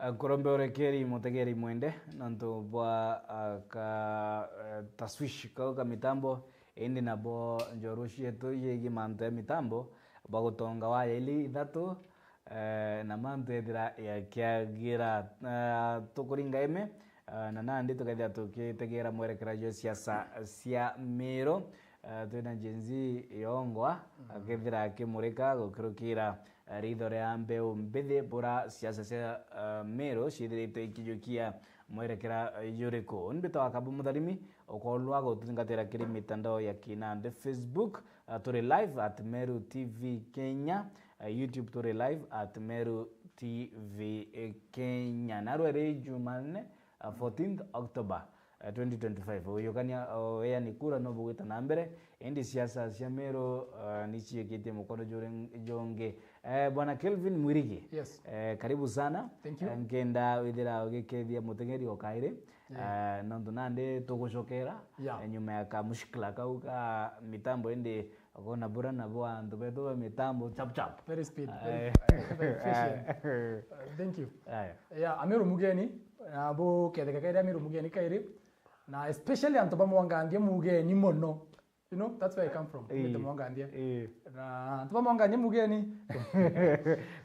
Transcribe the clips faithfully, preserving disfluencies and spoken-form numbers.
Nkurombe urekeri mutegeri mwende nontu bwa, ah, ka, eh, taswishi kau ka mitambo, indi nabo njorua cietu ciigi mantu ya mitambo, bagutonga waya ili ithatu, eh, na mantu ethira yakiagira. Ah, tukuringa ime, ah, na nandi tukethira tukitegera mwerekera jwa siasa cia Miru. Ah, twina Gen Z yongwa, akethira akimurika gukirukira eh, ritho ria mbeu mbithi bura siasa cia, eh, Meru ciithiritwe ikijukia mwerekera, eh, juriku? Uni mbitagwa Kabu Mutharimi, ukorwa gutungatira kiri mitandao ya kinandi, Facebook, eh, turi live at Meru T V Kenya, eh, YouTube turi live at Meru T V Kenya. Narua ri Jumanne, uh, fourteenth October, uh, twenty twenty-five. Uyukania, uh, weani kura no bugwita na mbere, indi siasa cia Meru, uh, ni ciikitie mukono juri-, jungi. Eh, Bwana Kelvin Mwirigi, Yes. eh, karibu sana. Thank you. Eh, nkenda withira ugikethia muteng'eri o kairi, Yeah. eh, nontu nandi tugucokera, Yeah. eh, nyuma ya kamushkila kau ka mitambo, indi Ukona bura nabo antu betu ba mitambo chap chap. Very speed, very, Aye. Very efficient. Uh, thank you. Aye. Yeah, Amiru mugeni, na buketheka kairi Amiru mugeni kairi, na especially antu ba Mwangandia mugeni mono. You know, that's where I come from. Eh. Mite Mwangandia. Eh. Na antu ba Mwangandia mugeni.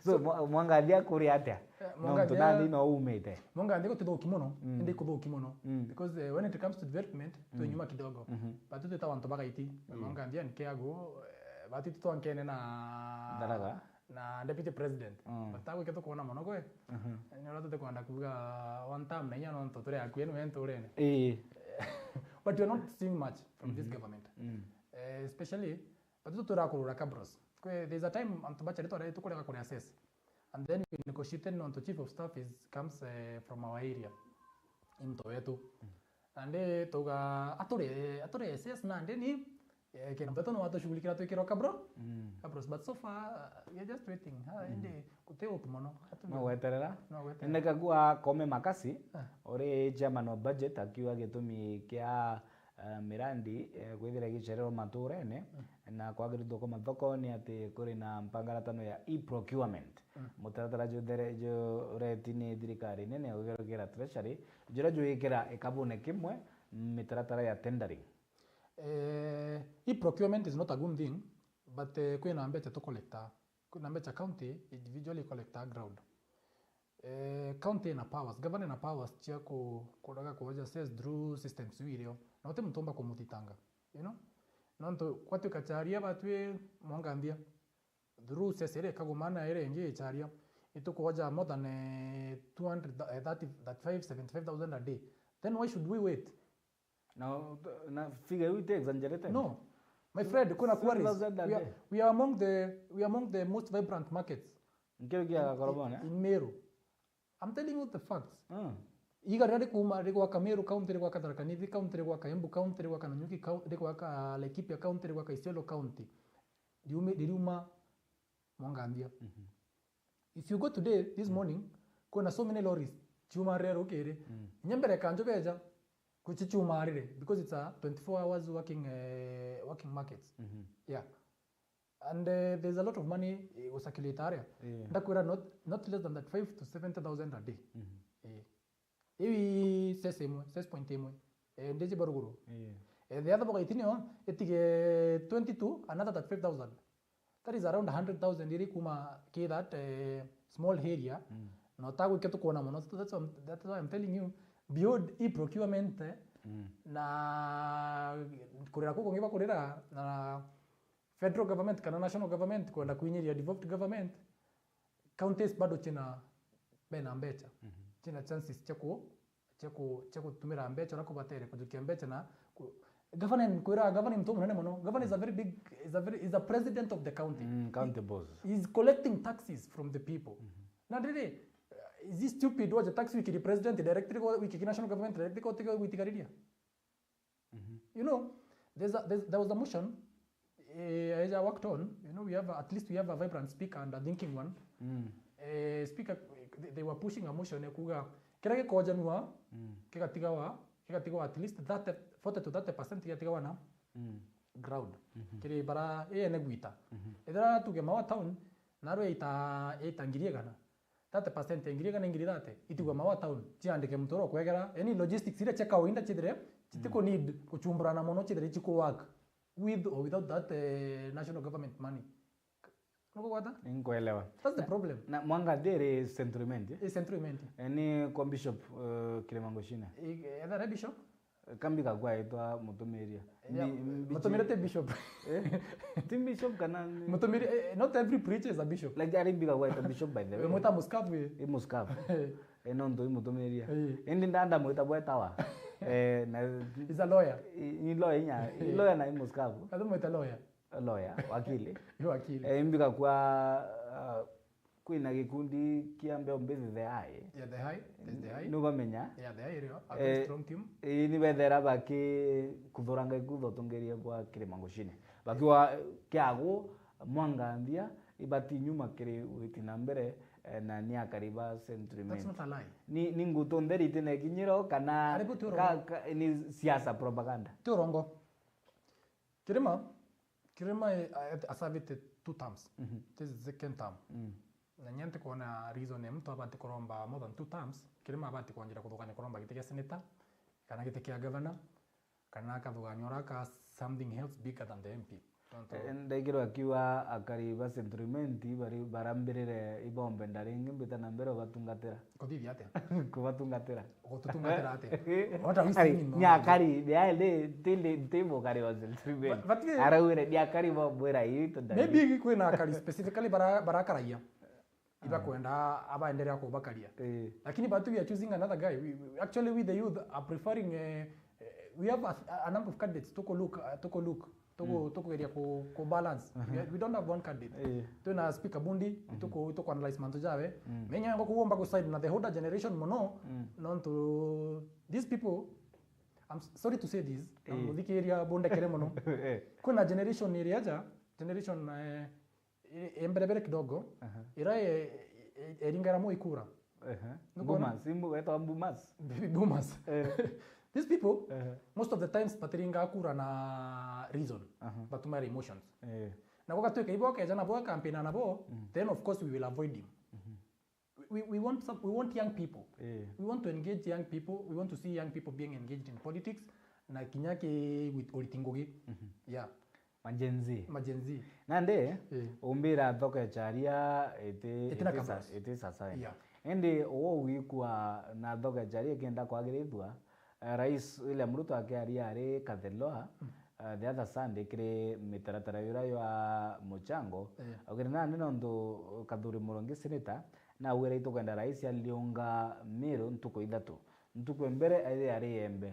So, Mwa-, Mwangandia kuri atia? Eh, nontu Mwangandia nandi no umite. Mwangandia gutithuki mono, Mm. indi kuthuki mono. Mm. Because, eh, when it comes to development, twi Mm. nyuma kidogo. Mhm. But twita antu bagaiti, Mm. Mwangandia nkiagu, eh, but twankene na Ndaraga. Na deputy president. Mm. But tagwike tukwona mono gwe. Mhm. Ni uria tutikwenda kuuga one term na inya nontu turi akui niwe nturene. Ii. But you are not seeing much from this Mhm. government. Mm. Eh, especially, but tu turakurura Kabros. Kwe, there's a time antu bachari twari tukurega kuri assess. And then we negotiated nontu chief of staff is, comes, eh, from our area. Into wetu. Mm. Nandi tuga, aturi, aturi S S nandi ni, eh, kina mbeto no atushughulikira twikirwa kabro. Mm. Kabros, but so far, uh, we are just waiting. Ha, Mm. indi guti hope mono. Atu- No gweterera. No gweterera. Neka kwa Kome Makasi, Ah. uri chairman wa budget, akiuga gitumi kia, eh, mirandi, eh, kwithira igicererwa maturene, Mm. na kwagiritwe kwa mathoko ni ati kuri na mpangaratano ya e-procurement. Mm. Mutaratara juthere-, jureti ni thirikari nene ugerukira treasury, juria jwikira ikabune kimwe mitaratara ya tendering. Eh, e-procurement is not a good thing, but, eh, kwina mbecha tu collector. Kwina mbecha county individually collector ground. Eh, county ina powers, governor ina powers cia ku-, kuraga kuoja sales through systems iu irio. Na uti muntu umba kumuthitanga, you know? Nontu kwatuika charia batwi Mwangandia. Through sales iria ikagumana iria ingi icharia, itukuoja more than, eh, two hundred, eh, thirty, thirty-five, seventy-five thousand a day. Then why should we wait? Na, na figure iu iti exaggerated? No. My friend, kuna quarries. Seven thousand a day. We are, we are among the, we are among the most vibrant markets Nkiri kia in, Gakorobone? In Meru. I'm telling you the facts. Mm. Iga riria rikuuma, rigwaka Meru County, rigwaka Tharaka Nithi County, rigwaka Embu County, rigwaka Nanyuki County, rigwaka Laikipia County, rigwaka Isiolo County. Riume-, ririuma Mwangandia. Mhm. If you go today, this Mm. morning, kuna so many lorries ciumarire rukiri. Mm. Inya mbere kanju beja, kuchichumarire, because it's a twenty-four hours working, eh, working markets. Mhm. Yeah. And, eh, there's a lot of money, eh, igucirculate aria. Yeah. Ndakwira not, not less than that five to seventy thousand a day. Mhm. Eh. Iu i sales imwe, sales point imwe. Eh, ndiji baruguru. Yeah. Eh, the other boga itinio, itige twenty to another thirty-five thousand. That is around a hundred thousand iri kuma ki that, eh, small area. Mm. Na utagwikia tukwona mono. So that's why I'm, that's why I'm telling you, beyond e-procurement, eh, Mm. na kurira kuku ngi bakurira, na federal government kana national government kwenda kwinyiria devolved government, counties bado china, bena mbecha. Mhm. China chances cha ku-, cha ku-, cha gutumira mbecha uria kubatere, kujukia mbecha na ku-, governor, kwira governor ni muntu munene muno. Governor is a very big, is a very, is a president of the county. Mm, county boss. He is collecting taxes from the people. Mhm. Na riri, uh, is he stupid waja tax wikiri president directly kwa, wikiri national government directly kwa tiga gwitigariria? Mhm. You know, there's a, there's, there was a motion, eh, I worked on, you know, we have a, at least we have a vibrant speaker and a thinking one. Mm. Eh, speaker, they, they were pushing a motion ya kuga, kira gikojanua, Mm. kigatigawa, kigatigawa at least thirty, forty to thirty percent gigatigawa na Mm. ground. Mhm. Kiri bara, ene gwita. Mhm. Ethira tuge Maua town, narwe ita, ita ngiri igana. thirty percent ya ngiri igana, ngiri thirty, itigwe mawa town, ciandike muntu uria ukwegera, yani logistics iria cia kawaida cithire, citiko need kuchumburana mono, cithire ciku work with or without that, eh, national government money. Nukugwata? Nkwelewa. That's the problem. Na Mwanga Nthia iri Central Imenti, eh? Ii Central Imenti. Eh, ni kwa Bishop, eh, Kirima Nguchine. Eh, ethera Bishop? Kambi gakwa aitwa Mutumiria. Yeah, Mbi-, mbi-, Mutumiria ti bishop. Eh? Ti bishop kana ni Mutumiria, eh, not every preacher is a bishop. Like, ari mbi gakwa aitwa bishop, by the way. We mwita muskafu, eh? I muskafu. Eh, nontu i Mutumiria. Eh. Indi ndanda mwita bwetawa. Eh, na He's a lawyer. I, i lawyer inya, i lawyer na i muskafu. Athu mwita lawyer. Lawyer, wakili. Yu wakili. Eh, mbi gakwa, ah, kwina gikundi kia mbeo mbithi The Eye. Yeah, The Eye. There's The Eye. Nubamenya? Yeah, The Eye iriho. A very Eh, strong team. Ii, ni bethera baki kuthuranga ikutho tungeria bwa Kirima Nguchine. Bakiwa kiagu, Mwanga Nthia, ibati nyuma kiri witi na mbere, eh, na ni akari ba Central Imenti. That's not a lie. Ni, ni ngutu ntheri itine kinyiro kana Ari bu ti urongo. Ka, ka, ni siasa propaganda. Ti urongo. Kirima, Kirima, eh, a-, asavite two terms. Mhm. This is the second term. Mm. Na nyie ntikwona reason ya muntu abati kuromba more than two terms. Kirima abati kwanjira kuthukania kuromba giti kia senator, kana giti kia governor, kana akathugania ura ka something else bigger than the M P. Tontu Eh, ndaigirwa akiuga akari ba Central Imenti bari, barambirire ibombe nda ringi mbita na mbere ubatungatira. Kuthithia atia? Kubatungatira. Gututungatira atia? What are we Ari, saying in ni Mwanza? Akari, ni aende, tindi, nti mukari wa Central Imenti. But, but, eh, Araugire, ni akari bo bwira ii tundari. Maybe kwina akari specifically bara-, barakaragia. Ibakwenda abaenderea kubakaria. Eh. Lakini but we are choosing another guy. We, we, actually, we the youth are preferring, eh, eh, we have a, a number of candidates. Tuko look, uh, tuko look. Tuku-, Mm. tukugeria ku, ku balance. We, are- we don't have one candidate. Eh. Twina speaker Bundi, Mhm. tuku, tuku analyze mantu jawe. Mm. Menya ngo kuomba ku side na the older generation mono. Mm. Nontu these people, I'm s-, sorry to say this, na Eh. muthikiria bundekere mono. Eh. Kwina generation iri aja, generation, eh, e, e mberebere kidogo, Aha. ira e, e, eringara mo ikura. Aha. Nukwona? Boomers, imbu-, wetwa boomers. Baby boomers. Eh. These people, Aha. most of the times, batiringa kura na reason, Aha. batumira emotions. Eh. Na gugatwika ibo keja nabo campaign nabo, Mm. then of course we will avoid him. Mhm. We, we, we want some, we want young people. Eh. We want to engage young people. We want to see young people being engaged in politics. Na kinya ki with uriti ngugi. Mhm. Yeah. Ma Gen Z. Ma Gen Z. Nandi, Eh. umbira thoka echaria iti, Iti na iti sa-, cameras. Iti sasa. Yeah. Indi uwo gwikua na thoka echaria kenda kwagirithua, eh, Rais William Ruto akiaria ari Katheloa, Mm. eh, the other Sunday kiri mitaratara yura ywa muchango, Eh. augire nandi nontu Kathuri Murungi senator, nawira itukwenda Rais aliunga Meru ntuku ithatu. Ntuku ya mbere aithire ari Embe.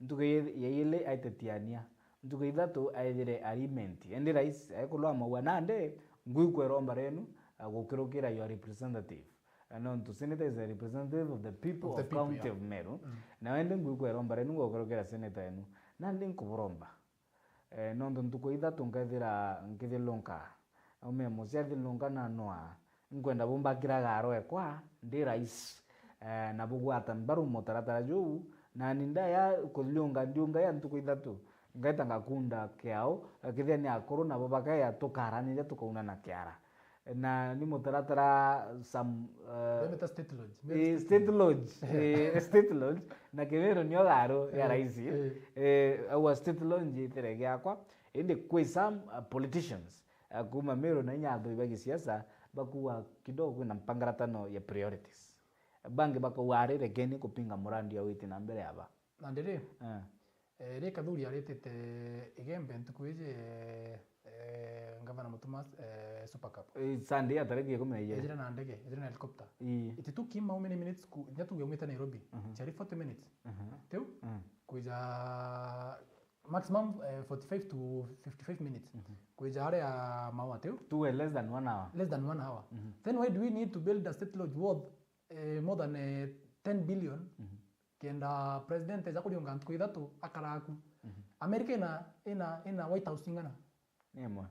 Ntuku ya, ya ili aite Tiania. Ntuku ithatu aithire ari Imenti. Indi Rais aikulwa maua nandi, ngwikwa iromba renu, eh, gukirukira your representative. Eh, nontu senator is a representative of the people Of the of people, county yeah. of Meru. Mm. Na indi ngwikwa iromba renu gukirukira senator enu. Nandi nkuburomba. Eh, nontu ntuku ithatu nkethira nkithilunka. Aume muciathilunka na nwa. Nkwenda bumbakira garo ekwa, ndi Rais. Eh, na bugwata mbaru mutaratara juu, nani ndaya kuthilunka ndiunga ya ntuku ithatu. Ngaita ngakunda kiao, eh, kethira ni akuru nabo bakaya tukaraniria tukaunana kiara. Na ni mutaratara some, eh, Wemeta State Lodge. Eh, State Lodge. Eh, State Lodge. Na Kimiru nio garo ya Eh, Rais. Eh. Eh, aua State Lodge itire giakwa. Indi kwi some, uh, politicians, uh, kuma Meru na inya athoi ba gisiasa bakuwa kidogo kwina mpangaratano ya priorities. Bangi bakauga ari rekeni kupinga murandi ya witi na mbere aba. Na ndiri, Eh. eh, ri Kathuri aritite Igembe ntuku iji, eh, eh, Gavana Mutumas, eh, Super Cup. Eh, Sunday ya tariki ikumi na ijiri. Ejire na ndege, ejire na helicopter. Ii. It took him how many minutes ku-, nya tuge umite Nairobi? Mhm. Ciari forty minutes. Mhm. Tiu? Mm. Kwija maximum, eh, forty-five to fifty-five minutes. Mhm. Kwija aria mawa tiu? Tuwe less than one hour. Less than one hour. Mhm. Then why do we need to build a state lodge worth, eh, more than, eh, ten billion? Mhm. Kenda president eja kuriunga ntuku ithatu akaraku. Mhm. America ina, ina, ina White House ingana? Ni imwe.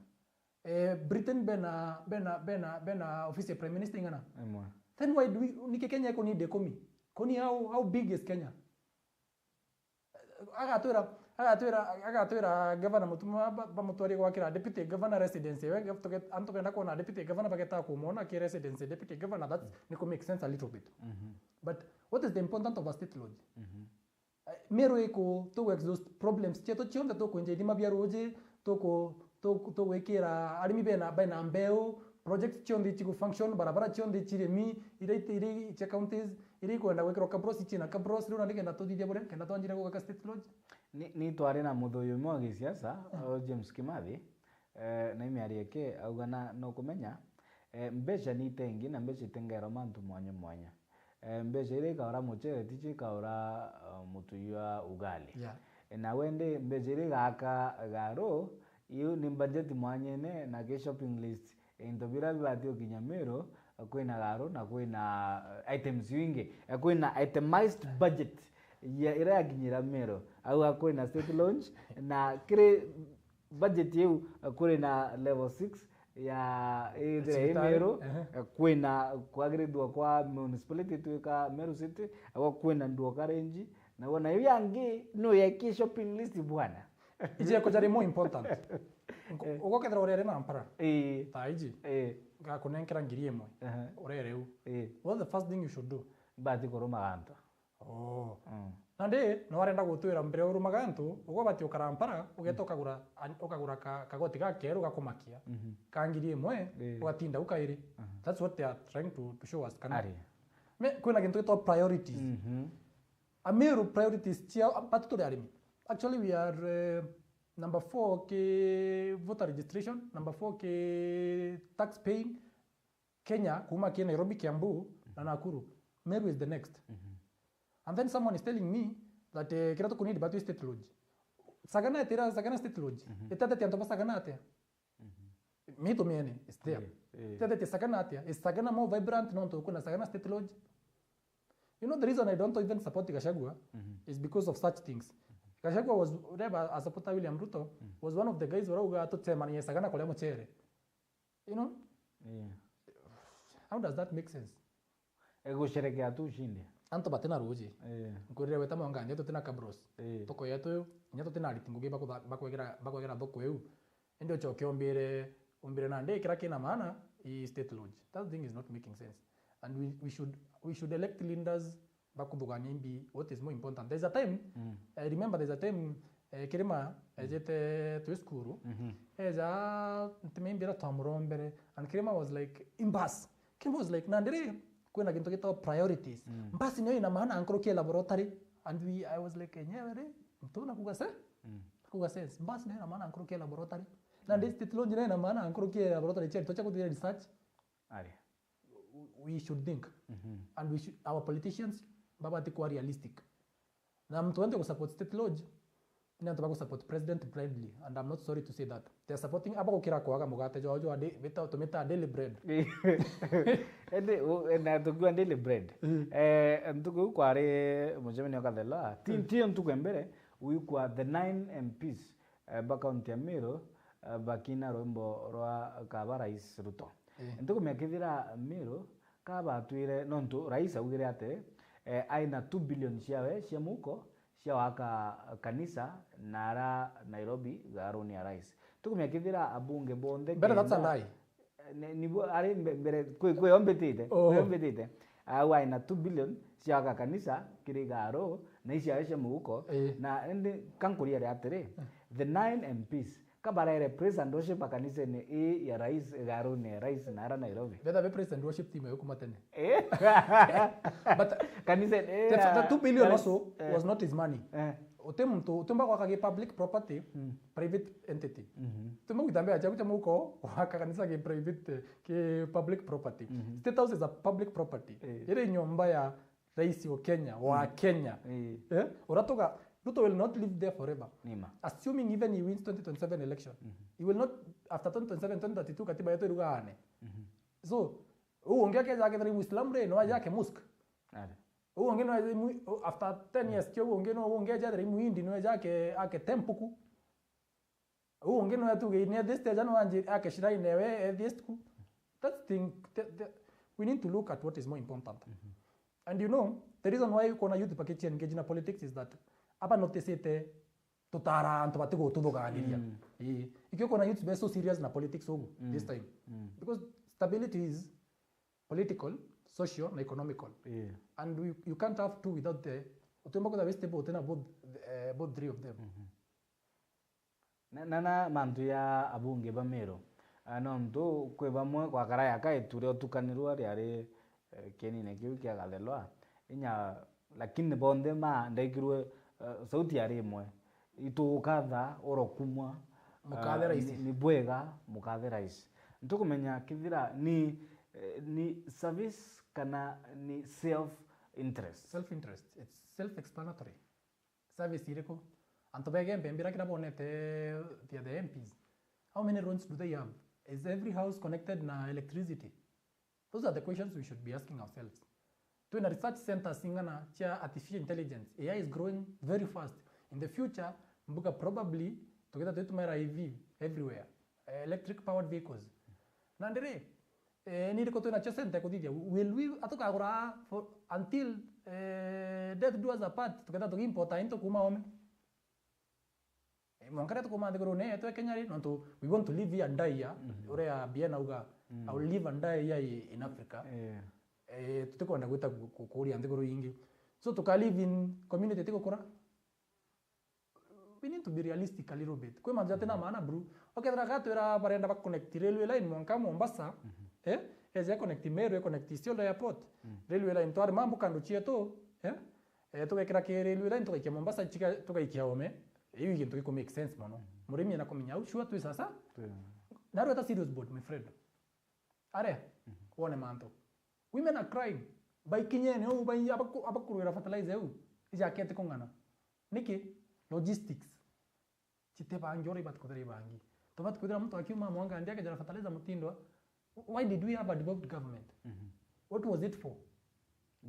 Eh, Britain bena, bena, bena, bena office ya prime minister ingana? Imwe. Then why do we, niki Kenya iko need ikumi? Kuni how, how big is Kenya? Agatwira, Agatwira, agatwira governor Mutuma ba-, bamutwarie gwakira deputy governor residence. Ewe, tuge-, antu kenda kuona deputy governor bageta kumwona ki residence deputy governor, that's, ni ku make sense a little bit. Mhm. But what is the importance of a state lodge? Mhm. Eh, Meru iku, tugu exhaust problems cietu cionthe, tukwinja ithima bia ruji, tuku-, tuku-, tugwikira arimi bena, bena mbeu, projects cionthe ichigu function, barabara cionthe ichirimi, iria iti-, iria cia counties, iria ikwenda gwikirwa kabros, ichina kabros, riu nandi kenda tuthithia buria, kenda twanjire gwaka state lodge. Ni, ni twari na muthuyu umwe wa gisiasa, o James Kimathi, eh, na imiario eke, auga na, nukumenya, eh, mbeca ni itengi na mbeca itengairwa mantu mwanya mwanya. Eh, mbeca iria ikaura mucere, ticio ikaura, eh, mutu jwa ugali. Yeah. Eh, na wendi mbeca iria igaka garu, iu ni budget mwanyene, na ki shopping list. Into biria bibati gukinya Meru, eh, kwina garu na kwina, eh, items wingi. Eh, kwina itemized budget ya iria yakinyira Meru. Au kwina state lodge, na kiri budget iu, eh, kuri na level six ya ithira i Meru, ehe, eh, kwina kwagirithua kwa municipality itwika Meru City, agwa kwina nduoka range, na wona iu yangi no yeki shopping list bwana. Ije kuja ri more important. Nko-, eh, ugokethira urere na mpara. Eh. Ta iji. Eh. Ngakunenkera ngiri imwe. Ehe. Urere u. Eh. What the first thing you should do? Bati kuruma gantu. Oh. Mm. Nandi, no arenda gutwira mbere urumaga antu, ugwe bati ukara mpara, ugeta ukagura, an-, ukagura ka-, kagoti gakeru gakumakia, mhm, ka ngiri imwe, eh, ugatinda u kairi. Mhm. That's what they are trying to, to show us, kana? Ari. Me, kwina gintu gitwa priorities. Mhm. Amiru priorities ciao, batu turi arimi. Actually, we are, eh, number four ki voter registration, number four ki tax paying, Kenya, kuma ki Nairobi, Kiambu, na Nakuru. Meru is the next. Mhm. And then someone is telling me that, eh, kiria tukunidi batu state lodge. Sagana etira Sagana state lodge. Mhm. Itatetia antu ba Sagana atia? Mhm. Mi tumiene, is there. Eh, eh. Itatetia Sagana atia? Is Sagana more vibrant nontu kwina Sagana state lodge? You know the reason I don't even support Gachagua, mhm, is because of such things. Gachagua was, ureba a supporter William Ruto, mhm, was one of the guys urauga tutemanie Sagana kuria mucere. You know? Yeah. How does that make sense? Egusherekea tu ushindi. Antu batina ruji. Eh. Nkurire weta mongania tutina kabros. Eh. Tuko yetu, nya tutina ariti ngugi bakutha-, bakwegera, bakwegera thoko iu. Indi uchoke umbire, umbire nandi kira kina maana i state lodge. That thing is not making sense. And we, we should, we should elect leaders bakuthugania imbi what is more important. There's a time, mm, I remember there's a time, eh, Kirima, mm, ejete twi cukuru, mhm, eja, ntimembira twamurombere, and Kirima was like, "Imbas." Kirima was like, "Nandi ri, kwina gintu gitagwa priorities. Mm. Mbasi niyo ina maana nkuruki ya laboratory." And we, I was like, "Enyewe ri, mtu na kuga se? Mm. Kuga sense. Mbasi niyo ina maana nkuruki ya laboratory. Nandi, mm, state lodge niyo ina maana nkuruki ya laboratory, chetu cha kuthia research." Ari. We should think. Mhm. And we should, our politicians babati kuwa realistic. Na mtu wende kusupport state lodge, ni antu bakusupport president blindly, and I'm not sorry to say that. They are supporting, aba gukira kwaga mugate jwao jwa da-, bita-, tumita daily bread. Ende, u-, na tukiwa daily bread. Mm. Eh, ntuku iu kwari mucemanio kathela. Ti, mm, ti ntuku ya mbere, wikwa the nine M Ps, eh, ba kaunti ya Meru, eh, bakina rwimbo rwa kaba Rais Ruto. Eh. Ntuku mia kithira Meru, kabatwire, nontu Rais augire ati, eh, aina two billion ciawe cia muko cia waka kanisa nara Nairobi garuni ya Rais. Ntuku mia kithira abunge bonthe. Mbere, that's a kenda, lie. Eh, ni, nibo ari mbe-, mbere, kwi, kwi ombitite, oho, kwi ombitite. Au aina two billion cia waka kanisa kiri garu, na icio awe cia muko, eh, na indi kankuria ri atiri, eh, the nine M Ps, kabarere praise and worship a kanisene ii ya Rais, garuni ya Rais nara Nairobi. Betha be praise and worship team yo kuma tene. Eh? But kanisene ii the, ya the two billion Rais, also, eh, was not his money. Eh. Uti muntu, uti mba gwaka gi public property, mm, private entity. Mhm. Uti mba gwita mbea ciaku cia muko, gwaka kanisa gi private, ki public property. Mhm. State House is a public property. Eh. Iri nyomba ya Rais wa Kenya, wa, mm, Kenya. Eh. Eh? Uratuga, Ruto will not live there forever. Nima. Assuming even he wins twenty twenty-seven election, mhm, he will not, after twenty twenty-seven, twenty thirty-two, katiba yetu irugaane. Mhm. So, uu ungi akeja akethira i Muislamu ri, no aje ake mosque. Ari. Uu ungi no aje mu-, after ten years, kio uu ungi no, uu ungi aje ethira i Muhindi, no aje ake, ake temple ku. Uu ungi no atuge ni atheist, aja no anji-, ake shrine ewe atheist ku. That's thing, the, the, we need to look at what is more important. Mhm. And you know, the reason why ukwona youth pakichi engage na politics is that aba noticite tutara antu batigututhuganiria. Mm. Ii. Ikio kwona youths be so serious na politics ugu Mm. this time. Mm. Because stability is political, social na economical. Yeah. And we, you can't have two without the, utiumba kwithirwa wi stable utina both, eh, both three of them. Mhm. Na, na, na mantu ya abunge ba Meru, ah, nontu kwi bamwe gwakara yaka itu ria utukanirwa riari, eh, kienine kiu kia Gathelwa, inya, lakini bonthe ma, ndaikirwe, eh, sauti yari imwe, "Itukatha urokumwa, Mukathe ah, rais." Ni, ni bwega, mukathe rais." Ntukumenya kithira ni, eh, ni service kana ni self interest. Self interest. It's self explanatory. Service iriku? Antu ba Igembe mbira kira bonete, they are the M Ps. How many roads do they have? Is every house connected na electricity? Those are the questions we should be asking ourselves. Twina research centers ing'ana cia artificial intelligence. A I is growing very fast. In the future, mbuga probably tukethira twitumaira E V everywhere. Eh, electric powered vehicles. Nandi ri, eh, ni iriku twina cio sente kuthithia? Will we, atukagura for, until, eh, death do us apart, tukethira tukiimporta into kuuma oome? Eh, mwanka riria tukuuma nthigurune yetu ya Kenya ri, nontu we want to live here and die here, Mhm. uria Biena auga, Mm. "I will live and die here i-, in Africa." Eh. Eh, tutikwenda gwita ku-, ku-, kuria nthiguru ingi. So, tuka live in community itigukura. We need to be realistic a little bit. Kwi mantu jatina Mhm. maana, bro. Ukethira gatwira barenda ba connect railway line mwanka Mombasa, Mhm. eh, eje connect Meru, e connect Isiolo airport. Mm. Railway line twari mambu kandu cietu, eh? Eh, tugekira ki railway line, tugaikia Mombasa, chika-, tugaikia Ome. Iu i gintu giku make sense mono. Mm. Murimi ena kumenya au, sure twi sasa. Twi. Narweta serious board, my friend. Are, Mhm. wone mantu. Women are crying. Baikinyene uu, bai-, abaku-, abakurwira fertilizer uu. Ijakete kung'ana. Niki? Logistics. Chite bangi uria ibati kuthira ibangi. Tubati kuthira muntu akiuma mwanga ndi akejera fertilizer mutindwa. Why did we have a devolved government? Mhm. What was it for?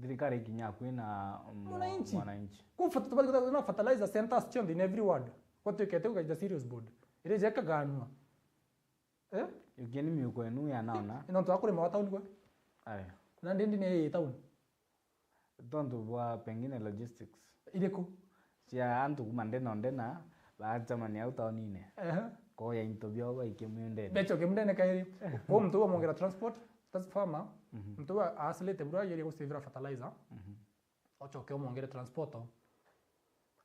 Thirikari ikinya akui na, mm, Mwananchi. mwananchi. Ku fat-, tubati kuthira na fertilizer centers chionthe in every ward. Gwatuikete gukaija serious board. Iria jekaganua. Eh? Yukeni miuko enu ya naona. Ino twakurima wa town kwe? Aya. Na ndindi ni town. Tontu bwa pengine logistics. Iriku? Cia antu kuma ndena o ndena, baacemania au taonine. Ehe. Koya into biao baikie miundene. Becho kimundene kairi. Kwa muntu wa mwongera transport, that's farmer. Mhm. Muntu wa asilite bura yeri gusivira fertilizer. Mhm. Ochoke omwongere transport.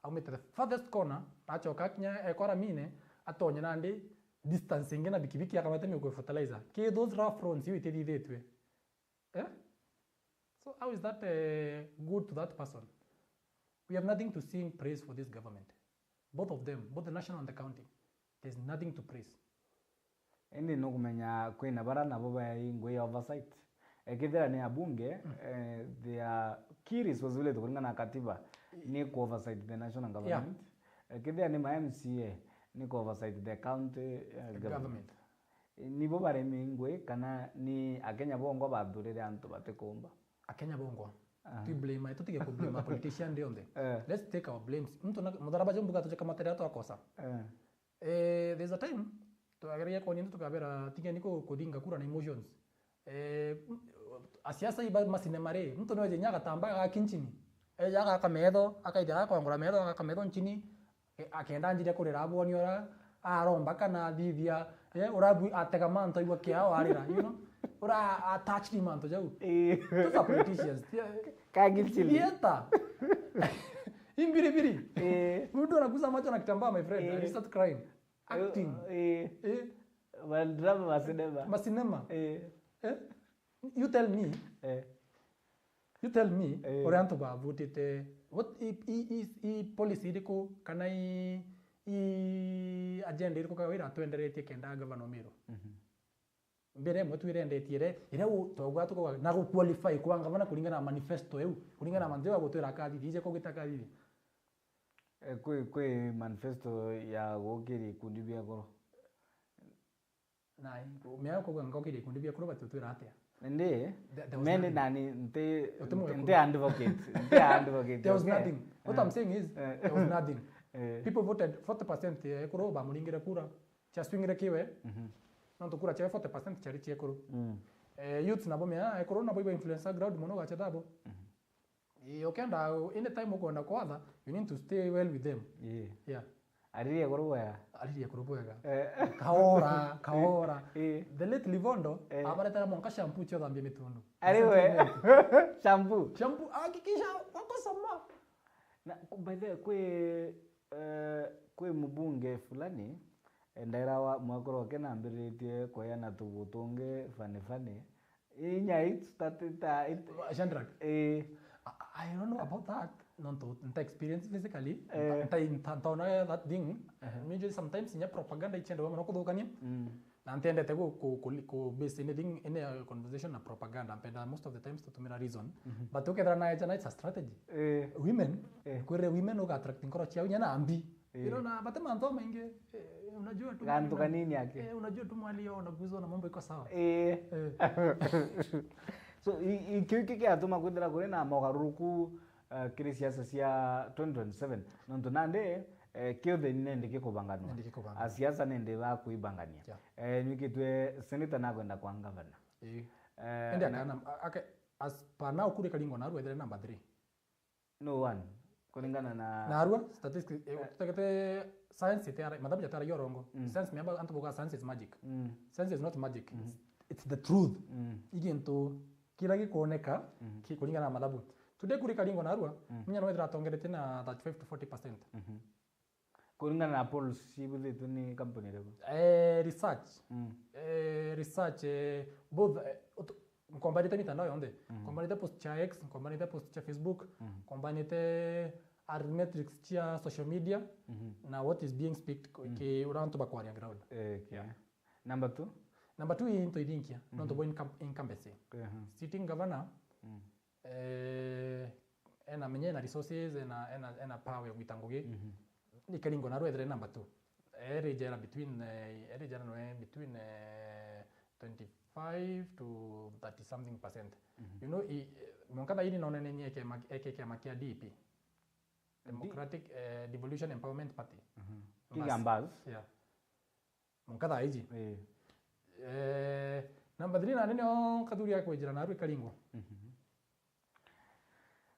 Aumite the farthest corner, achoka akinya ekora mine, atonye nandi distance ingi na bikibiki akamate miuko fertilizer. Ki those rough roads iu itithithitwe. Eh? So how is that, eh, good to that person? We have nothing to sing praise for this government. Both of them, both the national and the county. There's nothing to praise. Indi nukumenya kwina bara nabo bai ngui ya oversight. Ekithira ni abunge, Mm. eh, they are key responsibility kuringana na katiba, I- ni ku oversight the national Yeah. government. Ekithira ni ma M C A, ni ku oversight the county, eh, The government. government. Nibo baremi ngui kana ni Akenya bongwa bathurire antu batikumba? Akenya bongwa. Aha. Twi blame, tutige ku blame a politician rionthe. Eh. Let's take our blames. Muntu na, mutharaba jombuga tujakamatera twakosa. Eh. Eh, there's a time, twagereria kwoni ntu tukabera, tigeni ku-, kuthinga kura na emotions. Eh, asiasa iba masinema ri, muntu no eje nya agatamba agaki nchini. Eja agaka metho, akaithira akwangura metho, agaka metho nchini. Eh, akenda njire kurira abwoni ura aromba kana athithia, eh, ura bu-, atega mantu aigua kiao arira, you know? Ura attached ni mantu jau. Eh. Those are politicians. Thia-, Kagi chili. Theater. Imbiribiri. Eh. Mtu anagusa macho na kitambaa, my friend. Eh. And he start crying. Acting. Eh. Eh. Madrama ma cinema. Ma cinema. Eh. Eh? You tell me. Eh. You tell me, Eh. uria antu bavutite, what i, i, i, i policy iriku kana i, i agenda iriku kaga iratwenderetie kenda gavana Omiru? Mhm. Mbere imwe twirendetie ire, iria u-, twauga tukuga, na gu qualify kwa gavana kuringana na manifesto iu, kuringana na mantu jau agutwira akathithia, ije kugita akathithia. Eh, kwi, kwi manifesto ya gukiria ikundi bia goro. Na mea kuga ngokiria ikundi bia kuru bati utwira atia? Ndi, There, there was mende nothing. Nani nti, Uti mwe nti, nti advocate, nti advocate, There was okay? nothing. What Eh. I'm saying is, Eh. there was nothing. Eh. People voted forty percent ya ekuru bamuringire kura, cia swingire kiwe. Mhm. Nontu kura cia forty percent ciari cia ekuru. Mm. Eh, youths nabo mea ekuru nabo iba influencer crowd mono gacha thabo. Mhm. Ii, ukenda, anytime ukwenda kwatha, you need to stay well with them. Yeah. Yeah. Aririe ekuru bwega. Aririe ekuru bwega. Eh. Kaora, kaora. Eh. The late Livondo, eh, abaretera mwanka shampoo cio thambia mitundu. Ari we. Shampoo. Shampoo, hakikisha wakosoma. Na, by the way, kwi, eh, kwi mubunge fulani, eh, ndaira wa mwakuru wake nambiritie kweana tubu tungi funny funny. Inya it, that, it, uh, it, Shadrack. Eh. I, I don't know about that. Nontu nta experience physically. Eh. Nta, nta, ntaona that thing. Uh-huh. Usually sometimes inya propaganda ichiendawa mono kuthukania. Mm. Na ntiendete ku, ku, ku, ku base anything, any uh, conversation na propaganda. Mpenda most of the times tutumira reason. Mm-hmm. But ukethira na eja na it's a strategy. Eh. Women, eh, kwire women uga attract nkoro ciao inya na mbi. Eh. Ino na bate mantu maingi, eh, unajua tu gantu kanini yake. Eh, unajua tu mwali yao unaguzwa na mambo iko sawa. Eh. Eh. So i- i- kiu iki kiatuma kwithira kuri na mogaruruku, eh, kiri siasa cia twenty twenty-seven. Nontu nandi, eh, kiothe nindi gikubanganwa. Nindi gikubanganwa. A siasa nindi bakuibangania. Yeah. Eh, nwikitwe senator nakwenda kwa ngavana. Eh. Eh, ende na- akana a- ake as per now kuri Karingo naru ethire number three. No one. Kuringana na narua statistics, eh, tutegete science itiara mathabu jatara yorongo. Mm. Science miamba antu boga science is magic. Mm. Science is not magic. Mm-hmm. It's, it's the truth. Mm. Igintu kira gikuoneka, mm-hmm, ki kuringana na mathabu. Today kuri Karingo narua, mm, munya no ethira atongerete na thirty-five to forty percent. Mm-hmm. Kuringana na polls cibuthitwe ni kampuni iriku? Eh, research. Mm. Eh, research, eh, both, eh, utu- nkombanite mitandao yonthe. Mm. Nkombanite post cha X, nkombanite post cha Facebook, mm, nkombanite arithmetrics chia social media, mm-hmm, na what is being speak, mm, ki uria antu bakwaria ground. Eh, okay. Yeah. Number two? Number two into ithinkia, mm-hmm, nontu bo incum- incumbency. Uh-huh. Sitting governor, mm, eh, ena menye ena resources, ena, ena, ena power ya gwita ngugi. Mhm. Ni Karingo naru ethire number two. Eri jera between, eh, eri jera noe between, eh, twenty-five to thirty something percent. Mhm. You know, i, eh, mwanka thaini none nenye eke ma- eke kiama kia D P. D- Democratic, eh, Devolution Empowerment Party. Mhm. Bas. Kigambas. Yeah. Mwanka thaa iji. Eh. Eh, number three nani nio kathuri akwijira naru Karingo. Mhm.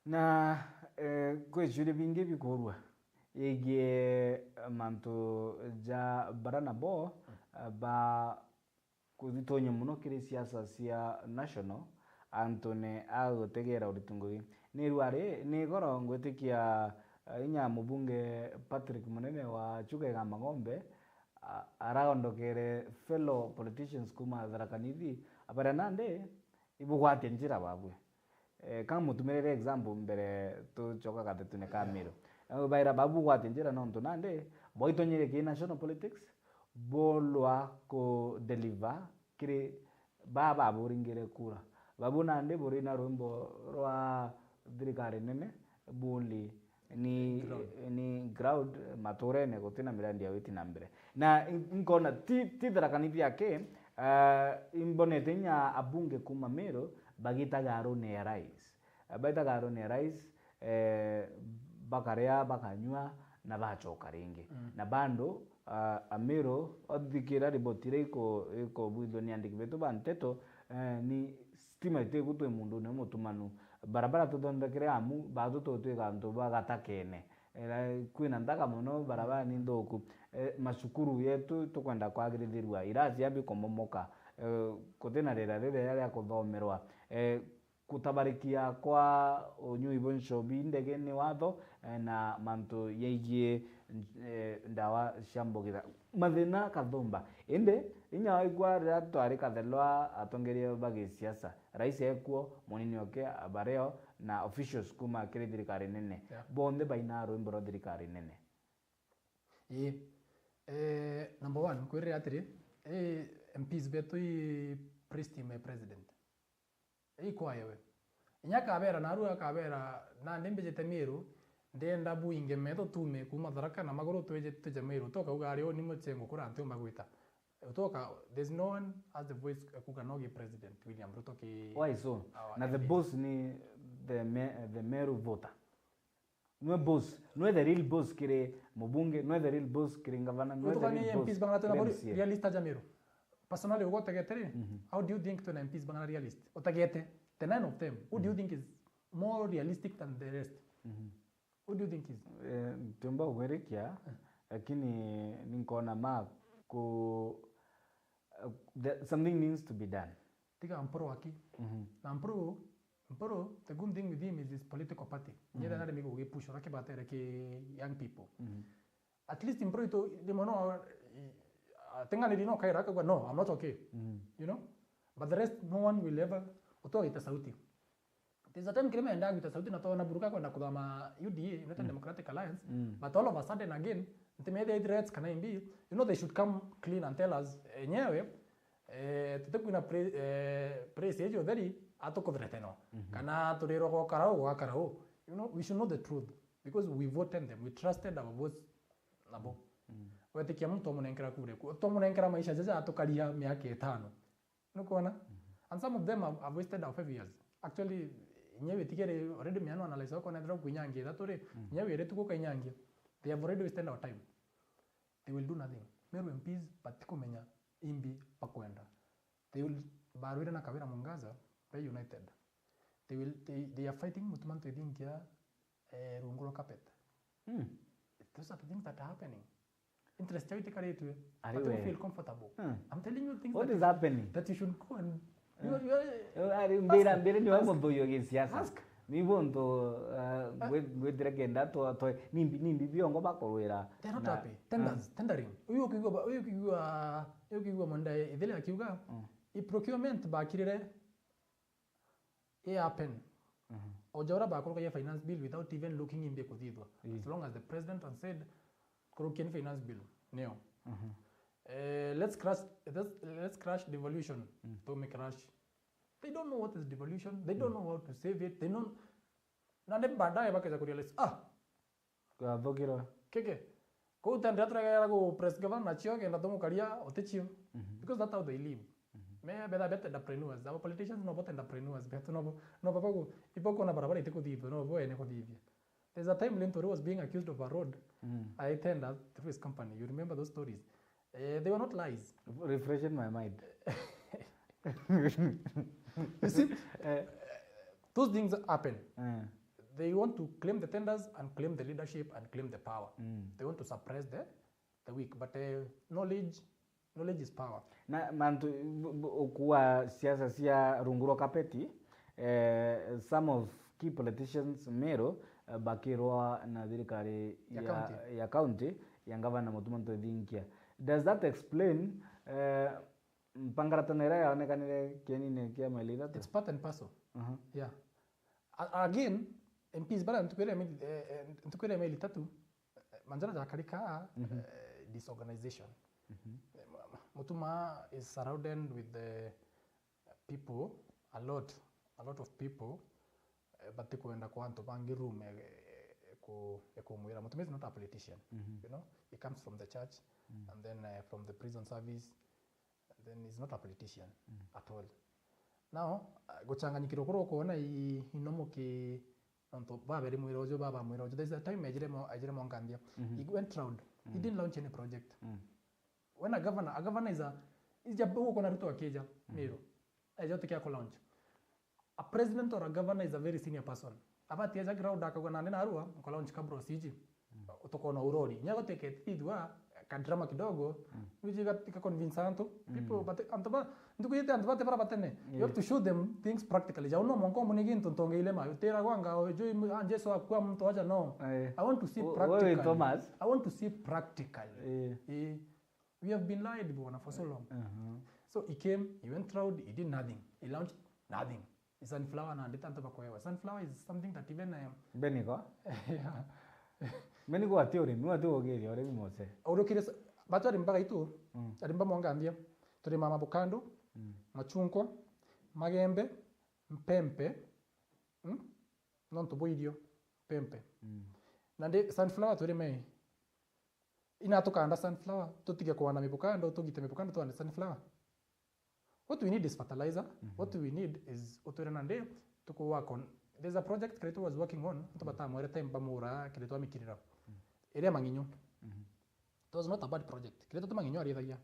Na, eh, kwi ciuria bingi bikurua yegii mantu ja bara nabo, mm, eh, ba kuthitonya muno kiri siasa cia national, antune a gutegera uriti ngugi. Ni rua ri, ni goro ngwitikia, eh, inya mubunge Patrick Munene wa Chuka Igamba Ng'ombe, a- araondokere fellow politicians kuma Tharaka Nithi, abaria nandi ibugwate njira babwe. Eh, ka mutumirire example mbere tucoka gathetune ka Miru. Eh, baira babu bugwate njira nontu nandi bwaitonyire ki national politics, bulwa ku deliver kiri baa baburingire kura. Babu nandi buri na rwimbo rwa thirikari nene, buli ni, ni ground maturene gutina mirandi ya witi na mbere. Na in- nkona ti, ti Tharaka Nithi aki, ah, imbonete inya abunge kuma Miru bagitaga arune ya rais. Ah, baitaga arune ya rais, eh, bakaria, bakanyua, na bacoka ringi. Mm. Na bando, ah, Amiru, othikira riboti iria iko- ikobwithua ni andiki betu ba nteto, eh, ni stima itiku twi mundune mutumanu. Barabara tuthondekere amu, batu tutwika antu ba gatakene. Eh, kwina nthaka muno, barabara ni nthuku. Eh, macukuru yetu tukwenda kwagirithirua, irasi ambi kumomoka. Eh, kutina rira riria ria kuthomerwa. Eh, kutabarikia kwa unyui bwa nchobi ndege ni watho, eh, na mantu yaigie, eh, ndawa cia mbugitha. Mathina kathumba. Indi, inya waigua riria twari Kathelwa atongeria ba gisiasa, rais ekuo, munini oke abareo, na officials kuma kiri thirikari nene. Yeah. Bonthe bainaa rwimbo rwa thirikari nene. Ii. Eh, number one, nkwirire atiri, eh, M Ps betu i priest my president. Ikwaya we. Inya akabera, narua akabera, nandi mbijite Miru, ndienda buinge metho tume kuma Tharaka na maguru twije tuje Miru. Utoka uga ari uu ni muchengo kura ntiumba gwita. Utoka, there's no one has the voice ya kuga no gi President William Ruto ki. Why so? Our na the M Ps. Boss ni the me-, the Meru voter. Nwe boss, nwe the real boss kiri mubunge, nwe the real boss kiri ngavana, nwe the real boss kiri M C A. Utukanie M Ps bang'ana twina bo realist aja Meru. Personally, ugotegete ri, mhm, how do you think twina M Ps bang'ana realist? Utegete, the nine of them, who do you, mhm, think is more realistic than the rest? Mhm. Who do you think is? Eh, ntiumba kugwirikia, eh, Lakini ninkona ma ku, uh, the, something needs to be done. Tiga Mpuru aki. Mhm. Na Mpuru, Mpuru, the good thing with him is his political party. Nyetha nari migo gipush ora kibatere ki young people. Mhm. At least Mpuru itu rimwe no atenganiri no kaira akauga no, I'm not okay. Mhm. You know? But the rest, no one will ever utoa gita sauti. There's a time Kirima endaga gwita sauti na twona Buruka kwenda kuthama U D A, United Democratic Alliance, but all of a sudden again, ntimethia i threats kana imbi, you know, they should come clean and tell us enyewe, eh, tutikwina pre-, eh, praise ejo theri, atukuthreateno. Kana turirwa gwa karau, gwa karau. You know, we should know the truth because we voted them, we trusted our votes nabo. Wetikia muntu omunenkera kure ku, tomunenkera maisha jaja atukaria miaka itano. Nukwona? And some of them have, have wasted our five years. Actually, nyewe tikere already miano analyze wako na through kunyangia ithatu ri, nyewe ire tuko kainyangia. They have already wasted our time. They will do nothing. Meru M Ps batikumenya imbi bakwenda. They will barwire na Kawira Mwangaza, they united. They will, they, they are fighting Mutuma Ntwithinkia, eh, rungu rwa carpet. Mm. Those are the things that are happening. Interest yao itikaritue. Ari but we feel comfortable. Hmm. I'm telling you things what that is you, happening, that you should go and you, you, ari mbira mbira ni wa muthuyo gisiasa. Ask. Ni buntu uh, ngwitire kenda to to ni ni biongo bakorwira. They're not happy. Tenders, tendering. Uyu ukigwa uyu ukigwa uyu ukigwa monda ithile akiuga i procurement bakirire i happen. Oja uria bakurukagia finance bill without even looking imbi kuthithwa. As long as the president has said, kurukieni finance bill, nio. Eh, let's crash, let's, let's crash devolution. Tume crash. They don't know what is devolution. They don't know how to save it. They don't. Na ni baadaye bakeja kurealize, ah, Gathugirwa. Kiki. Kuu tendera turegera gu press governor nacio kenda tumukaria uticio. Because that's how they live. Me betha bet entrepreneurs. Our politicians no both entrepreneurs. Bet no bo, no baba gu ipo kuna barabara itikuthithwa no bo ene kuthithia. There's a time Linturi was being accused of a road. I tender through his company. You remember those stories? Eh, they were not lies. Refreshing my mind. You see, those things happen. They want to claim the tenders and claim the leadership and claim the power. They want to suppress the, the weak. But uh, knowledge, knowledge is power. Na mantu bu- bu- ukua siasa cia rungu rwa kapeti, eh, some of key politicians Meru eh, bakirwa na thirikari Ya ya, county. ya county ya ngavana Mutuma Ntwithinkia. Does that explain eh, mpangaratano iria yaonekanire kienine kia maili ithatu? It's part and parcel. Aha. Yeah. A- again, M Ps bara ntuku iria mili- eh, eh, ntuku iria mili itatu, eh, manjara jakarika eh, disorganization. Eh, ma- ma- Mutuma is surrounded with the people, a lot, a lot of people eh, batikwenda kwa antu bangi room eh, eh, ku- eh, kumwira. Mutuma is not a politician. You know, he comes from the church and then eh, from the prison service. Then he's not a politician at all. Now, uh, guchanganyikirwo kuria ukuona i- inomo ki nontu baberi mwira uju baba mwira uju. There's a time ejire mo ejire Mwangandia. He went round. He didn't launch any project. When a governor, a governor is a is a ukona Ruto akija Meru. Ejo tikia ku launch. A president or a governor is a very senior person. Abati aja ground akauga nandi narua nko launch kabro C G. Utukona urori. Nya guteke tithwa ka drama kidogo. Niji gatika convince antu. People but antu ba ndugu yete antu bate bara batene. You have to show them things practically. Ja uno monko muni gintu ntongeile ma. Utera gwanga jo ah, Jesu akua muntu aja no. I want to see practically. Thomas. I want to see practically. Eh. We have been lied bwana for so long. So he came, he went round, he did nothing. He launched nothing. Sunflower na ndita ntoba kwewa. Sunflower is something that even um, Beniko. Yeah. Beniko ati urimi, ati ugiria urimi mose. Urukire batu ari mbaga itu, ari mba Mwangandia. Turi mama bukando, machungwa, magembe, mpempe. Hmm? Nontu bwa irio, mpempe. Na ndi sunflower turi mai. Ina tukanda sunflower, tutige kuanda mibukando, tugite mibukando tuande sunflower. What we need is fertilizer. What we need is utwire na ndi tuku work on. There's a project Kirito was working on, antu batamwere temba mura Kirito amikirira. Iria manginyo. It was not a bad project. Kirito tu manginyo arithagia.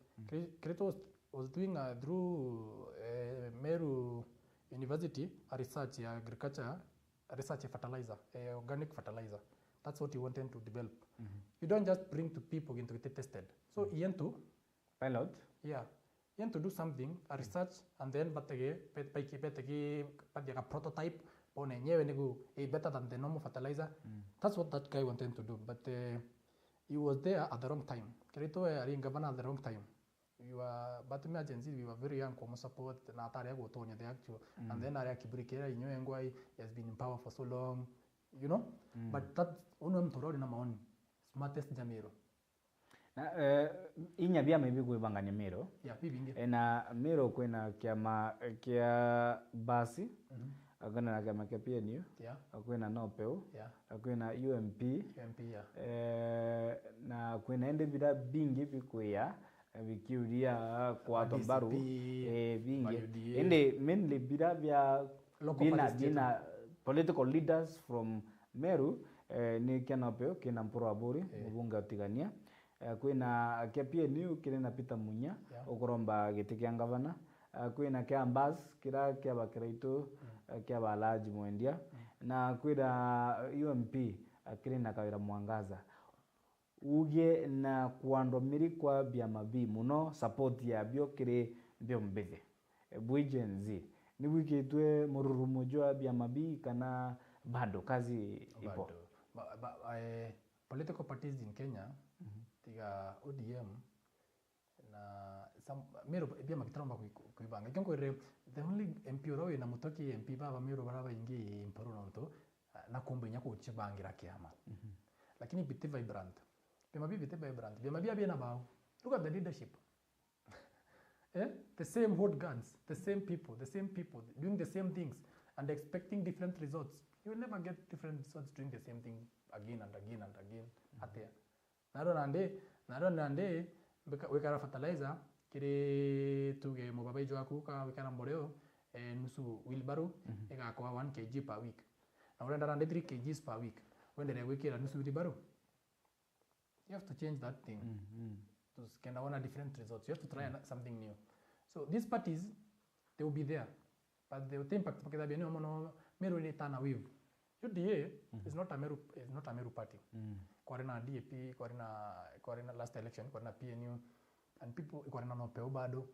Kirito was, was doing uh, through uh, Meru University a research ya agriculture, research ya fertilizer, eh, organic fertilizer. That's what you wanted to develop. You don't just bring to people into get tested. So, you have to, Pilot. Yeah, you have to do something, a research, and then batege, bet-, baiki-, betege, batege a prototype, bone enyewe nigu, eh, better than the normal fertilizer. That's what that guy wanted to do, but, uh, he was there at the wrong time. Kirito, eh, ari governor at the wrong time. We were, but me agencies, we were very young kumu support, na atari agutonya the actual. And then ari akiburi kira inyo engwai, he has been in power for so long, you know? But that, uno mtu urori na maoni, smartest ja Meru. Na, eh, inya biama ibi kwibangania Meru. Yeah, bibingi. Eh, na Meru kwina kiama, eh, kia Mbasi, kwina na kiama kia P N U, Yeah, kwina Nopeu, yeah. Kwina U M P, U M P, yeah. Eh, na kwina indi bira bingi bikwia, eh, bikiuria kwatwa D C P, mbaru, eh, bingi. ma U D A. Indi mainly bira bia Local bina, parties bina political leaders from Meru, eh, ni kia Nopeu, kina Mpuru Aburi, mubunge utigania. Eh, kwina kia P N U kiri na Peter Munya, Yeah. ukuromba giti kia ngavana. Eh, kwina kia Mbasi, kira kia bakiraitu, eh, kia ba Alhaji Mwendia. Na kwina U M P, eh, kiri na Kawira Mwangaza. Uge na kwandwa miri kwa biama bi muno, support yabio kiri bio mbithi. Eh, bwi Gen Z, ni bwikitwe mururumo jwa biama bi kana bado kazi ipo? Bado. Ba-, ba-, eh, political parties in Kenya, tiga O D M, na some, Meru biama bitaromba kui-, kuibanga. Ikio nkwirire, the only M P uria wina mutoki M P baba Meru bara baingi Mpuru nontu, ah, na kumba inya kuchibangira kiama. Lakini biti vibrant. Biama bi biti vibrant. Biama bia biena bao. Look at the leadership. Eh? The same old guards, the same people, the same people doing the same things and expecting different results. You will never get different results doing the same thing again and again and again. Atia? Narua nandi, narua nandi, mbika-, wikara fertilizer, kiri tuge mubabaiji waku ka wikara mboreo, eh, nusu wheelbarrow, igakwa one K G per week. Na urenda nandi three K Gs per week. Wendelee gwikira nusu wheelbarrow? You have to change that thing. Tusikenda wona different results. You have to try ano-, something new. So these parties, they will be there. But the impact bakithabia ni mono, Meru ni turn a wave. U D A is not a Meru, is not a Meru party. Kwari na D A P, kwari na, kwari na last election, kwari na P N U, and people, kwari na Nopeu bado.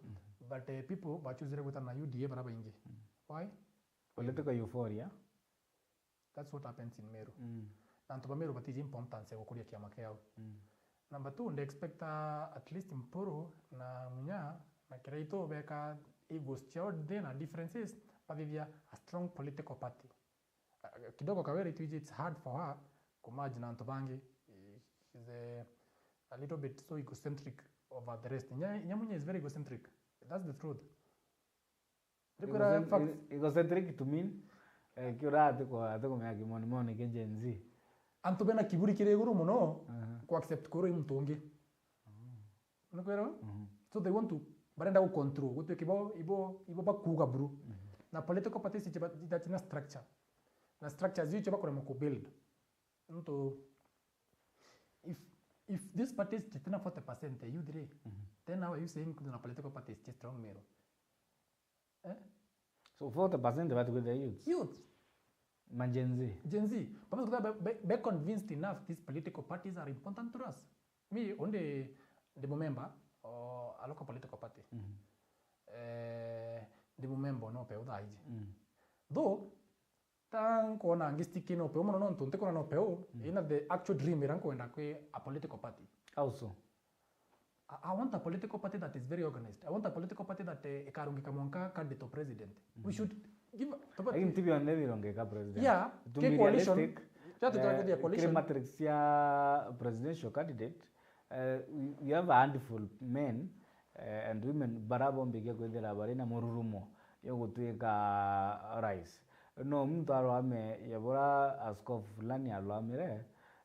But, eh, people bachuzire gwita na U D A bara baingi. Why? Political euphoria. That's what happens in Meru. Na antu ba Meru batiji importance ya gukuria kiama kiao. Number two, ndi expect, uh, at least Mpuru na Munya na Kiraitu beka egos ciao nthi na differences, bathithia a strong political party. Uh, kidogo Kawira itwiji it's hard for her kumerge na antu bangi. She's a, a little bit so egocentric over the rest. Nya, nya Munya is very egocentric. That's the truth. Ndikwira facts. Egocentric to mean, eh, kiura ati kwa, ati kumenya kimoni moni kia Gen Z. Antu bena kiburi kiri iguru muno ku accept kwirwa i muntu ungi. Nukwirwa? So they want to, barenda gu control, gutwika ibo, ibo, ibo bakuuga buru. Na political parties ichi ba-, itatina structure. Na structures ichi bakurema ku build. Ntu, if, if these parties chitina forty percent ya youth ri, then how are you saying kuna political parties chi strong Meru? Eh? So forty percent bati kwithira youths? Youth. Ma Gen Z? Gen Z. But because be, be, be convinced enough these political parties are important to us. Me, undi ndi mumemba o a local political party. Eh, ndi mumemba o Nopeu thaiji. Though, ta nkwona ngistikina Nopeu muno nontu ntikwona Nopeu ina the actual dream ira nkwenda kwi a political party. How so? I, I want a political party that is very organized. I want a political party that, eh, ikarungika mwanka candidate of president. We should give, Lakini ti bionthe birongeka president. Yeah, To ki be coalition, realistic, tatu eh, twakuthia kiri coalition. Matrix ya presidential candidate, eh, we, we have a handful men, eh, and women bara bombikia kwithira bari na mururumo yo gutwika rais. No muntu arwame ya bura askofu fulani arwamire,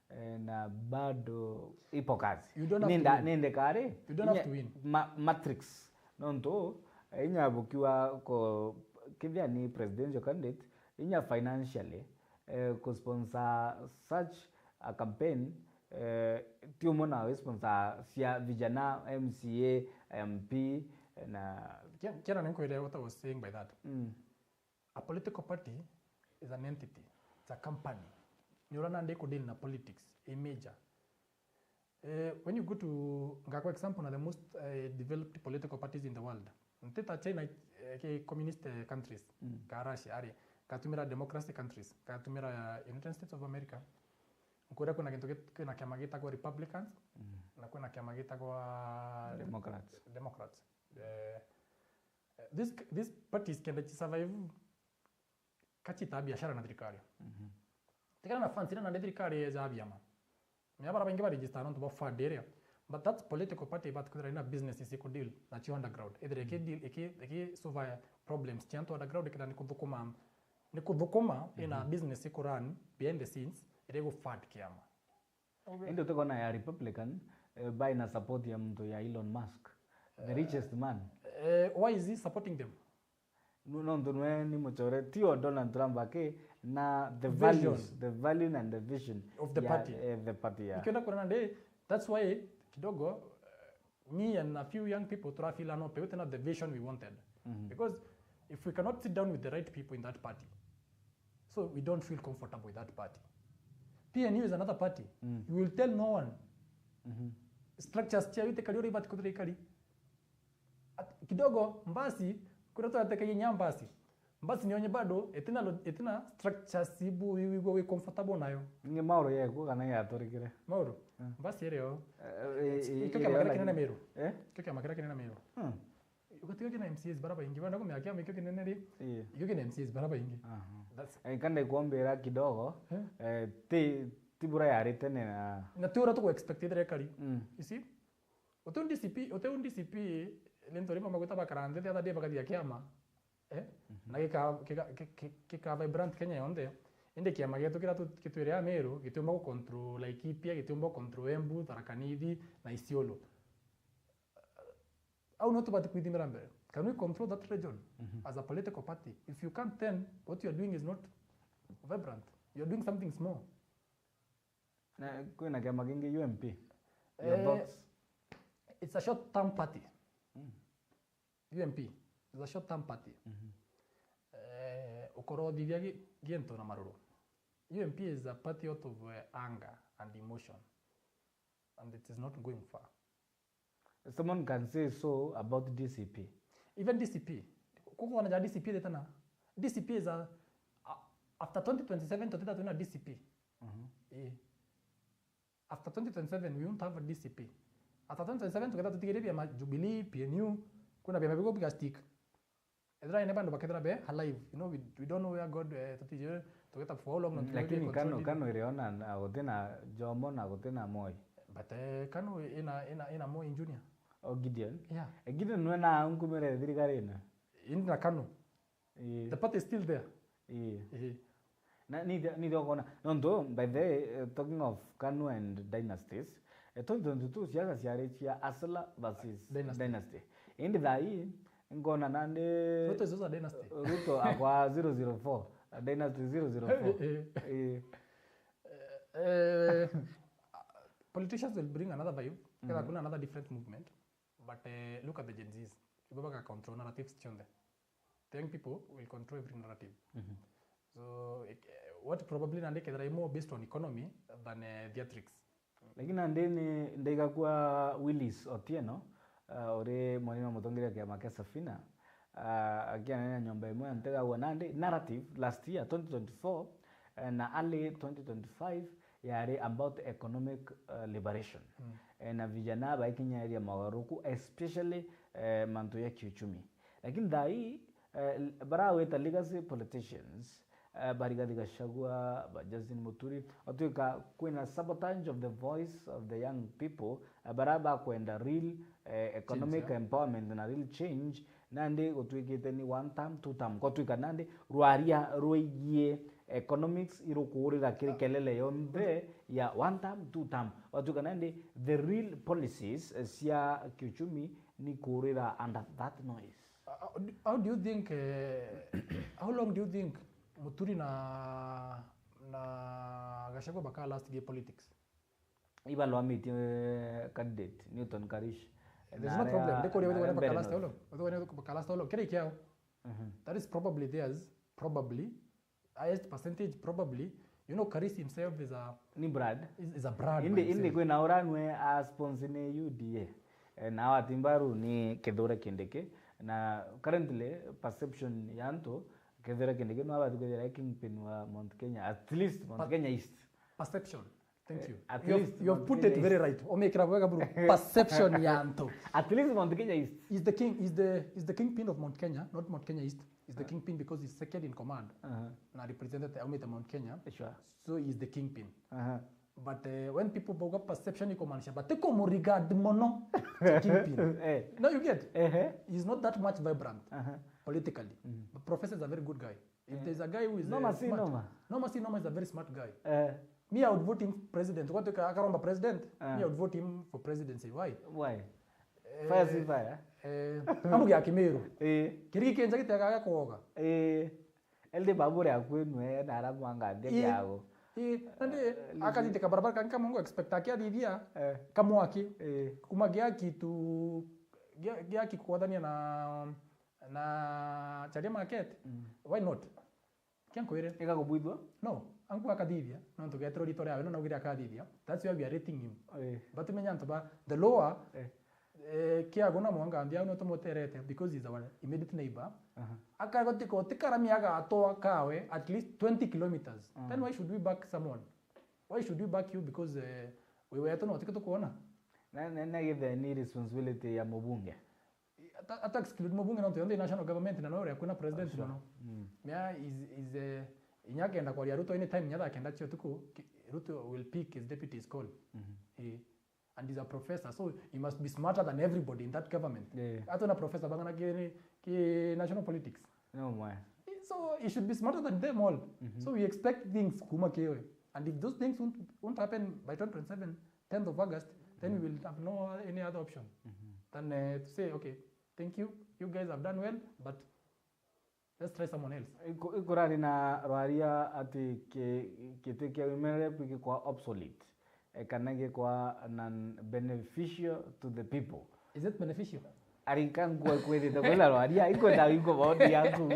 eh, na bado ipo kazi. You don't have to Nenda, win. Nende kari? You don't have to win. Ma-, matrix. Nontu, eh, inya bukiwa ko, kithia ni presidential candidate, inya financially, eh, ku sponsor such a campaign, eh, ti umwe na sponsor cia vijana, M C A, M P, na Kia-, kiana ninkwire what I was saying by that. A political party is an entity. It's a company. Ni uria nandi ku deal na politics i major. Eh, when you go to, ngakwa example na the most, eh, developed political parties in the world. Nti ta China, eh, ki communist, eh, countries, Mm. ka Russia, ari, katumira democracy countries, katumira United States of America. Nkuria kwina gintu git-, kwina kiama gitagwa Republicans, Mm. na kwina kiama gitagwa Democrats. Democrats. Eh, eh, these, these parties kenda ci survive, kacitaa biashara na thirikari. Mhm. Tikana na funds iria nandi thirikari yeja biama. Mea bara baingi ba register nontu ba fund iria. But that political party ibatie kwithira ina business isi ku deal na cio underground. Ithira iki deal, iki, iki solve problems cia antu underground, ikenda ni kuthukuma, ni kuthukuma ina Mhm. business iku run behind the scenes, iria igu fund kiama. Indi utikona ya Republican, eh, baina support ya muntu ya Elon Musk, the Eh, richest man. Eh, why is he supporting them? Nu-, nontu nwe ni muchore, ti o Donald Trump aki, na the Vision. values, the value and the vision Of the ya, party. eh, the party, yeah. Nikienda kuona ndi, that's why kidogo, eh, me and a few young people turafeel no pe, we don't have the vision we wanted. Mhm. Because if we cannot sit down with the right people in that party, so we don't feel comfortable with that party. P N U is another party. Mm. You will tell no one. Mhm. Structures cia itikari uri ibati kuthira ikari. At-, kidogo mbasi, kuria turatekagia inya mbasi. Mbasi ni onye bado, itina lo-, itina structures ibu wigua wi comfortable nayo. Ningi Mauro yekwo kana yaturikire? Mauro, Mm. mbasi irio. Eh, eh, Ikio eh, kiama kiria lakini kinene Meru. Eh? Ikio kiama kiria kinene Meru. Hmm. Ugatiga kina M C As bara baingi, benda kumenya kiama ikio kinene ri? Ii. Ikio kina M C As bara baingi. Aha. That's Eh, kanda ikuombera kidogo, Eh? eh, ti, ti bura yari tene na Na ti uria tuku expect ithire kari. Mm. You see? Utiu D C P, utiu D C P, ni ntori mamwe gwita bakara nthi, the other day bakathia kiama. Eh? Mhm. Na gika, gika, gika, gika vibrant Kenya yonthe. Indi kiama gietu kiria tu-, gitwire Ameru, gitiumba gu control Laikipia, gitiumba gu control Embu, Tharaka Nithi, na Isiolo. Au no tubati kwithimira mbere. Can we control that region Mhm. as a political party? If you can't, then what you are doing is not vibrant. You are doing something small. Na kwina kiama kingi U M P. Your Eh, thoughts? It's a short term party. Mm. U M P is a short term party. Mhm. Eh, ukorothithia gi-, gintu na maruru. U M P is a party out of, eh, anger and emotion. And it is not going far. Someone can say so about D C P. Even D C P. Kukuona ja D C P ritana. D C P is a, a, after twenty twenty-seven tutita twina D C P. Mhm. Eh. After twenty twenty-seven, we won't have a D C P. After twenty twenty-seven, tukethira tutigire biama Jubilee, P N U, kuna biama bigo biga stick. Ethira ene bandu bakethira be alive, you know, we, we don't know where God, eh, tutije, tugeta for how long, Mm, na lakini tuge Kanu, control. Kanu iriona na gutina Jomo na gutina Moi. But, eh, Kanu ina, ina, ina Moi Junior. O Gideon? Yeah. Eh, Gideon nwe na nkumire thirikarine. Indi na Kanu. Ii. The party is still there. Ii. Ii. Na nithe, nithe ukona, nontu, by the way, eh, talking of Kanu and dynasties, eh, twenty twenty-two siasa ciari cia hustler versus Dynasty. Dynasty. Indi thaa ii, nkona nandi Ruto is also a dynasty. Ruto akwa zero zero four, a dynasty zero zero four. Ii. Ii. Eh, eh, politicians will bring another vibe, kethira Mhm. kuna another different movement, but, eh, look at the Gen Zs. Ibo baka control narratives cionthe. The young people will control every narrative. Mhm. So, eh, what probably nandi kethira i more based on economy than, eh, theatrics. Lakini nandi ni ndaigakua Willis Otieno, uh, uri mwanini wa mutongeria wa kiama kia Safina, uh, akianania nyomba imwe ya ntegagua nandi narrative last year, twenty twenty-four, eh, na early twenty twenty-five yari about economic, uh, liberation. Mm. Eh, na vijana baikinyaria mogaruruku, especially, eh, mantu ya kiuchumi. Lakini thaa ii, eh, barawita legacy politicians, eh, ba Rigathi Gachagua, ba Justin Muturi, otwika kwina sabotage of the voice of the young people, eh, bara bakwenda real, eh, economic Change, yeah. empowerment na real change, nandi gutwikite ni one term, two term. Gutwika nandi rwaria rwigie economics irukuurira kiri Ah. kelele yonthe ya one term, two term. Gutwika nandi the real policies, eh, cia kiuchumi ni kuurira under that noise. Uh, how do, how do you think, eh, how long do you think Muturi na, na Gachagua baka last gi politics? Ibalwamitie, eh, candidate, Newton Kariuki. There's no problem. Ndikuria withe baka last how long? Withe baka last how long? Kiri kiao. Mhm. That is probably theirs, probably. Highest percentage, probably. You know, Karisi himself is a, Ni Brad. is, is a Brad Indi by indi himself. Kwina uranwe a sponsor ni U D A. Eh, na watimbaru ni Kithure Kindiki. Na currently perception ya antu Kithure Kindiki no abathi kwithira e kingpin wa Mount Kenya, at least Mount But- Kenya East. Perception. Thank you. At You have, least you have put Mount it Kenya very right. Omekira bwega bro. Perception ya antu. At least Mount Kenya East. Is the king, is the, is the kingpin of Mount Kenya, not Mount Kenya East. Is the kingpin because he's second in command. Uh-huh. Na representative aumite Mount Kenya. Sure. So he's the kingpin. Uh-huh. But uh, when people bauga perception, ikumaanisha but iko mu regard mono to kingpin. Eh. No, you get? Ehe. He's not that much vibrant Uh-huh. politically. But Professor is a very good guy. If there's a guy who is Noma uh, si smart, noma. Noma si noma is a very smart guy. Eh. Me, I would vote him president. What akaromba president? Ah. Me, I would vote him for presidency. Why? Why? Fire si fire. Eh, amuge akimiru. Eh. Kirigi kenja gitega gakoga. Eh. Elde babure akwenu eh na ara mwanga ndia Eh. kiago. Eh, nandi akathitika barabara kangi kamongo expect akiathithia Eh. kamwaki. Eh. Kuma giaki tu gia- giaki kugwathania na na Charia market. Why not? Kia nkwire. Ega kubwithwa? No, angu akathithia, nontu getero rito riawe, no naugire akathithia. That's why we are rating him. Eh. But tumenya antu ba the lower Eh. eh, kiago na mwanga ndia no tumuterete because he's our immediate neighbor. Aha. Akagoti ko tikarami agatoa kawe at least twenty kilometers. Then why should we back someone? Why should we back you because eh, we wetu no tike tukuona? Na na na githe ni responsibility ya mubunge. Ata ata exclude mubunge nontu yonthe national government na no uria kwina president mono. Mea is is eh, inya akenda kwaria Ruto anytime inya thaa kenda cia utuku, ki- Ruto will pick his deputy's call. Eh, and he's a professor, so he must be smarter than everybody in that government. Yeah. Hata na professor bangana ki ki national politics. No mwe. So he should be smarter than them all. So we expect things kuma kiwe. And if those things won't, won't happen by twenty twenty-seven, tenth of August, then we will have no any other option than uh, to say, okay, thank you, you guys have done well, but let's try someone else. Iku- ikurari na rwaria ati ki- kiti kia women rep gikwa obsolete, eh, kana gikwa non beneficial to the people. Is it beneficial? Arika nkwa kwithite kwina rwaria, ikwenda wigua maoni yaku,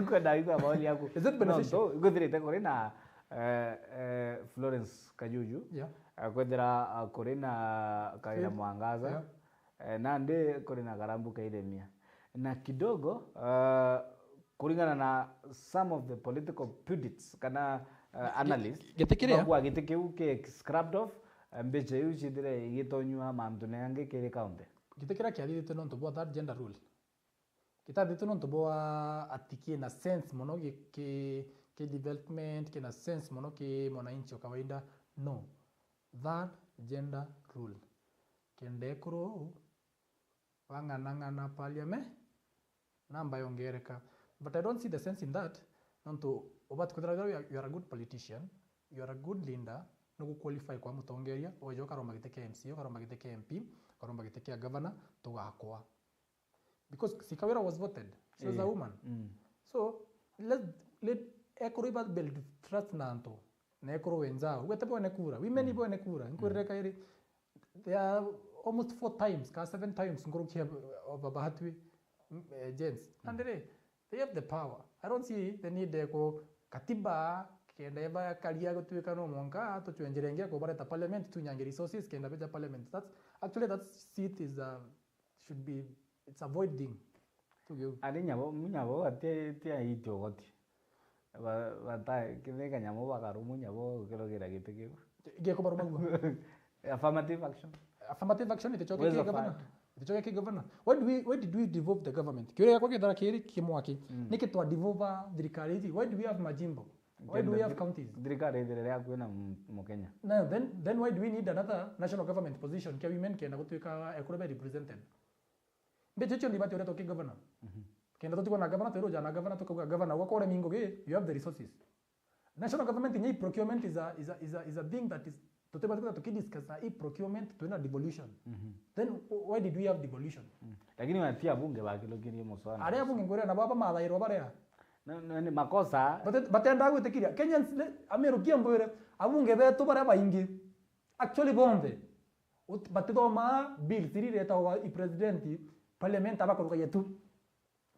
ikwenda wigua maoni yaku. Is it beneficial? No, iguthirite kuri na eh, eh, Florence Kajuju. Yeah. Eh, kwithira eh, kuri na Kawira Faith. Mwangaza. Yeah. Eh, nandi kuri na Karambu Kairemia. Na kidogo eh, kuringana na some of the political pundits kana uh, analysts, giti kiria? Bagua giti kiu ki scrapped off, eh, mbeca iu cithire igitonywa mantu na yangi kiri county. Giti kiria kiathithitwe nontu bwa that gender rule. Kitathithitwe nontu bwa ati kina sense mono ki, ki, ki development, kina sense mono ki mwananchi wa kawaida. No. That gender rule. Kenda ekuru bang'anang'ana parliament, namba yongereka. But I don't see the sense in that. Nontu ubati kwithira you are, you are a good politician, you are a good leader, nugu qualify kwa mutongeria, weja ukaromba giti kia M C A, ukaromba giti kia M P, ukaromba giti kia governor, tugakwa. Because si Kawira was voted. She was a woman. So let, let ekuru iba build trust na antu. Na ekuru wenzao. Ugwete bwene kura. Women ibwene kura. Nkwirire kairi, they are almost four times, ka seven times nkuruki ya, of Bahatwi, mm, eh, gents. And they, they have the power. I don't see the need ya ku katiba kenda eba karia gutuika no mwanka tuchwe njira ingi ya kubareta parliament, tunyange resources kenda beja parliament. That's actually, that seat is a, should be, it's a void thing. Tugiu. Ari nyabo nyabo ati ti aiti ugoti. Ba- bata kithika nyamo bakarumu nyabo kirogira giti kiu. Geko baruma guo. Affirmative action. Affirmative action itichoke Ways ki of governor. act. Itichoke ki governor. Why do we, why did we devolve the government? Kiuria kwa githara kiri kimwaki. Niki twa devolve thirikari iji? Why do we have majimbo? Why do we have counties? Thirikari ithire ria kwina mu- Mukenya. Now then, then why do we need another national government position kia women kenda gutuika ekuru be represented? Mbeca icio ndibati uria tuki governor. Kenda tutigwa na governor, twiruja na governor, tukauga governor, ugakora mingo gi, you have the resources. National government inya i procurement is a, is a, is a, is a thing that is, tutibati kwithira tukidiscuss na i procurement twina devolution. Then w- why did we have devolution? Mm. Lakini watia bunge bakilokirie muswada. Aria bunge ngwira na baba mathairwa baria. Na- na- ni makosa. Bate- batenda gwitikiria Kenyans le- amirukia mbwire abunge betu baria baingi actually bonthe ut- batithoma bills iria iretagwa i president parliament abakurukagia tu.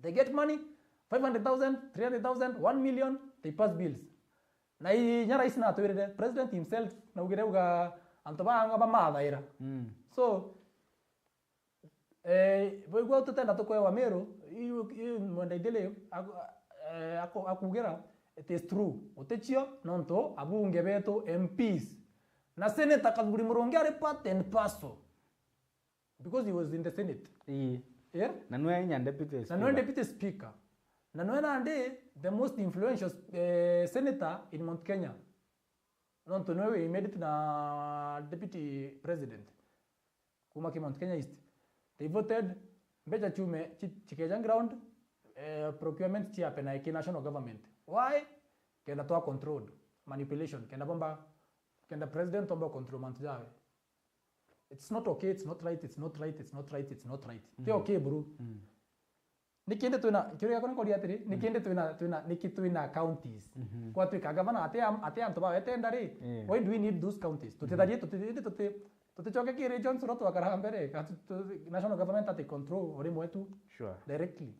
They get money, five hundred thousand, three hundred thousand, one million, they pass bills. Na inya rais natwirire, president himself naugire uga antu banga bamathaira. Mm. So, eh, boigwa tutenda tukwewa Meru, iu, iu Mwenda Idili aku-, eh, aku-, akugira, it is true. Utichio, nontu abunge betu, M Ps, na Senator Kathuri Murungi ari part and parcel. Because he was in the Senate. Ii. Yeah? Na nwe inya deputy speaker. Na nwe deputy speaker. Na nwe nandi the most influential, eh, senator in Mount Kenya. Nontu nwe wi immediate na deputy president. Kuma ki Mount Kenya East. They voted, mbecha chiume, chi-, chikeja ground, eh, procurement chiape na ki national government. Why? Kenda twa controlled, manipulation, kenda bomba, kenda president omba control mantu jawe. It's not okay, it's not right, it's not right, it's not right, it's not right. Ti okay, bro. Mm. Nikindi twina, kiuria giakwa ni kuria atiri, nikindi twina, twina, niki twina counties? Mhm. Kwatwika gavana ati am-, ati antu bawe tenda ri? Eh. Why do we need those counties? Tutitharie, tuti-, indi tuti-, tutichoke ki regions ro twakara mbere, ka tu-, tu-, national government ati control uri mwetu. Sure. Directly.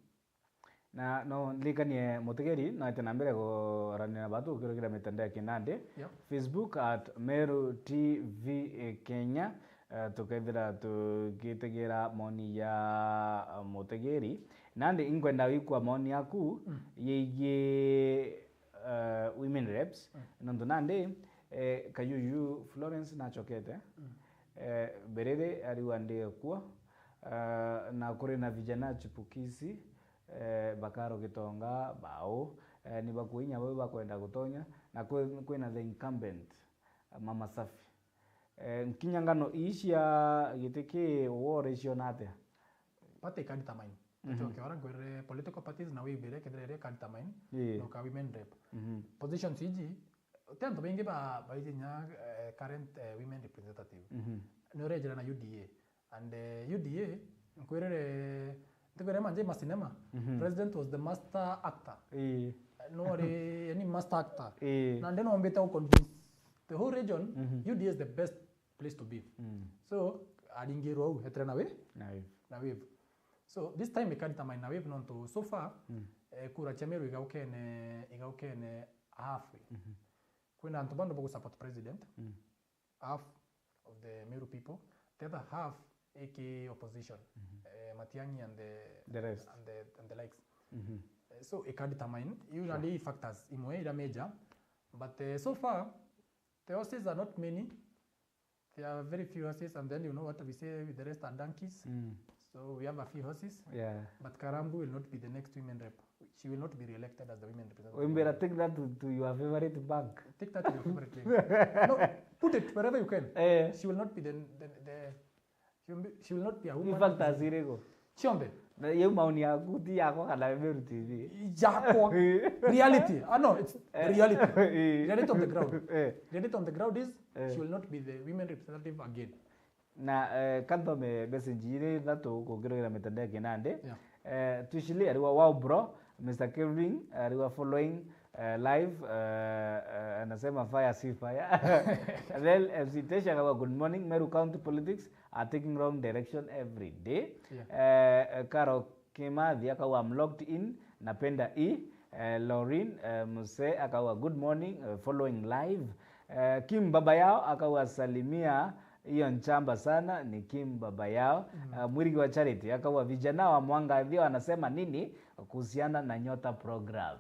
Na no ndirikanie mutegeri, no ete na mbere kuaranira na batu ukirukira mitandao ya kinandi. Yep. Facebook at Meru T V Kenya. Eh, tukethira tugitegera maoni ya, eh, mutegeri. Nandi inkwenda gwikua maoni yaku, mm, yegii, eh, women reps. Mm. Nontu nandi, eh, Kayuyu Florence nachokete. Mm. Eh, Berere ariwa ndi kuo. Eh, na kuri na vijana chipukizi, eh, bakaro Gitonga, bao, eh, ni bakuinya bau bakwenda gutonya, na kwi-, kwina the incumbent, eh, Mama Safi. Eh, nkinya ngano ii cia giti ki wore ciona atia? Party ika determine. Mhm. Nchoke ora ngwirire political parties na wibire kethira iri ika determine, ii, no ka women rep. Mhm. Positions iji, ti antu baingi ba, baiji nya, eh, current, eh, women representative. Mhm. Ni urejera na U D A. And, eh, U D A, nkwirire, ntikwirire manje macinema, mhm, president was the master actor. Ii. No ari, yani master actor. Ii. Na ndi nombite u convince the whole region, mhm, U D A is the best place to be. Mm. So, aringirwo au, etire na wi-, na wave. Na wave. So, this time ika determine na wave nontu so far, mm, eh, kura cia Meru igaukene, igaukene halfway. Mhm. Kwina antu bandu bagu support president. Mm. Half of the Meru people, the other half iki opposition, mhm, eh, Matiang'i and the, the rest, and the, and the likes. Mhm. Eh, so ika determine, iu, sure, nandi factors imwe ira major, but, eh, so far the horses are not many. There are very few horses, and then you know what we say, the rest are donkeys. Mm. So we have a few horses. Yeah. But Karambu will not be the next women rep. She will not be re-elected as the women representative. Wimbira, take that to, to your favorite bank. Take that to your favorite bank. No, put it wherever you can. Eh. She will not be the, the, the, she will be, she will not be a woman. In fact, asiriko. Ciombe. Na yau maoni yaku ti yakwa kana Meru T V? Yakwa. Reality. Ah, no, it's, eh, reality. Eh. Reality on the ground. Eh. Reality on the ground is, eh, she will not be the women representative again. Na, eh, kanthome message iri ithatu kukirugira mitandao ya kinandi. Yeah. Eh, Twishili ariwa, "Wow bro, Mister Kelvin ariwa following, eh, live, eh, eh, anasema fire si fire." Then M C Tesha akawa, "Good morning, Meru County politics are taking wrong direction every day." Yeah. Eh, eh, Karo Kimathi akawa, "I'm locked in, napenda hii." Eh, Lauren, eh, Muse akawa, "Good morning, eh, following live." Eh, Kim Baba Yao akawa, "Salimia hiyo nchamba sana, ni Kim Baba Yao." Mm. Eh, Mwirigi wa Charity akawa, "Vijana wa Mwangathia wanasema nini kuhusiana na Nyota program?"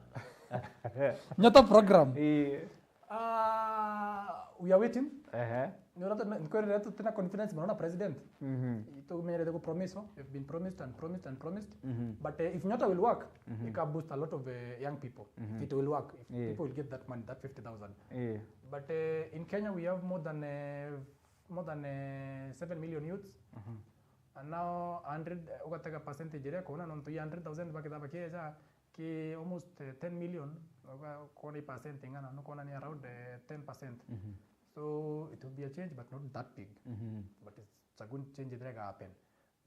Nyota program? Eh. Ah, we are waiting. Ehe. Ni urata, ni kweli tu tena confidence mwana president. Mhm. Tumenyerete ku promise, we've been promised and promised and promised. Mhm. But, eh, if Nyota will work, mhm, it can boost a lot of, eh, young people. Mhm. It will work if, yeah, people will get that money, that fifty thousand. Yeah. But, eh, in Kenya we have more than, eh, more than, eh, seven million youths. Mhm. And now hundred, eh, ugatega percentage iria kuona nontu ya hundred thousand bakitha bakieja, ki almost, eh, ten million, uga-, kuona i percent ing'ana, nukuona ni around, eh, ten percent. Mhm. So it will be a change, but not that big. Mhm. But it's a good change that can happen.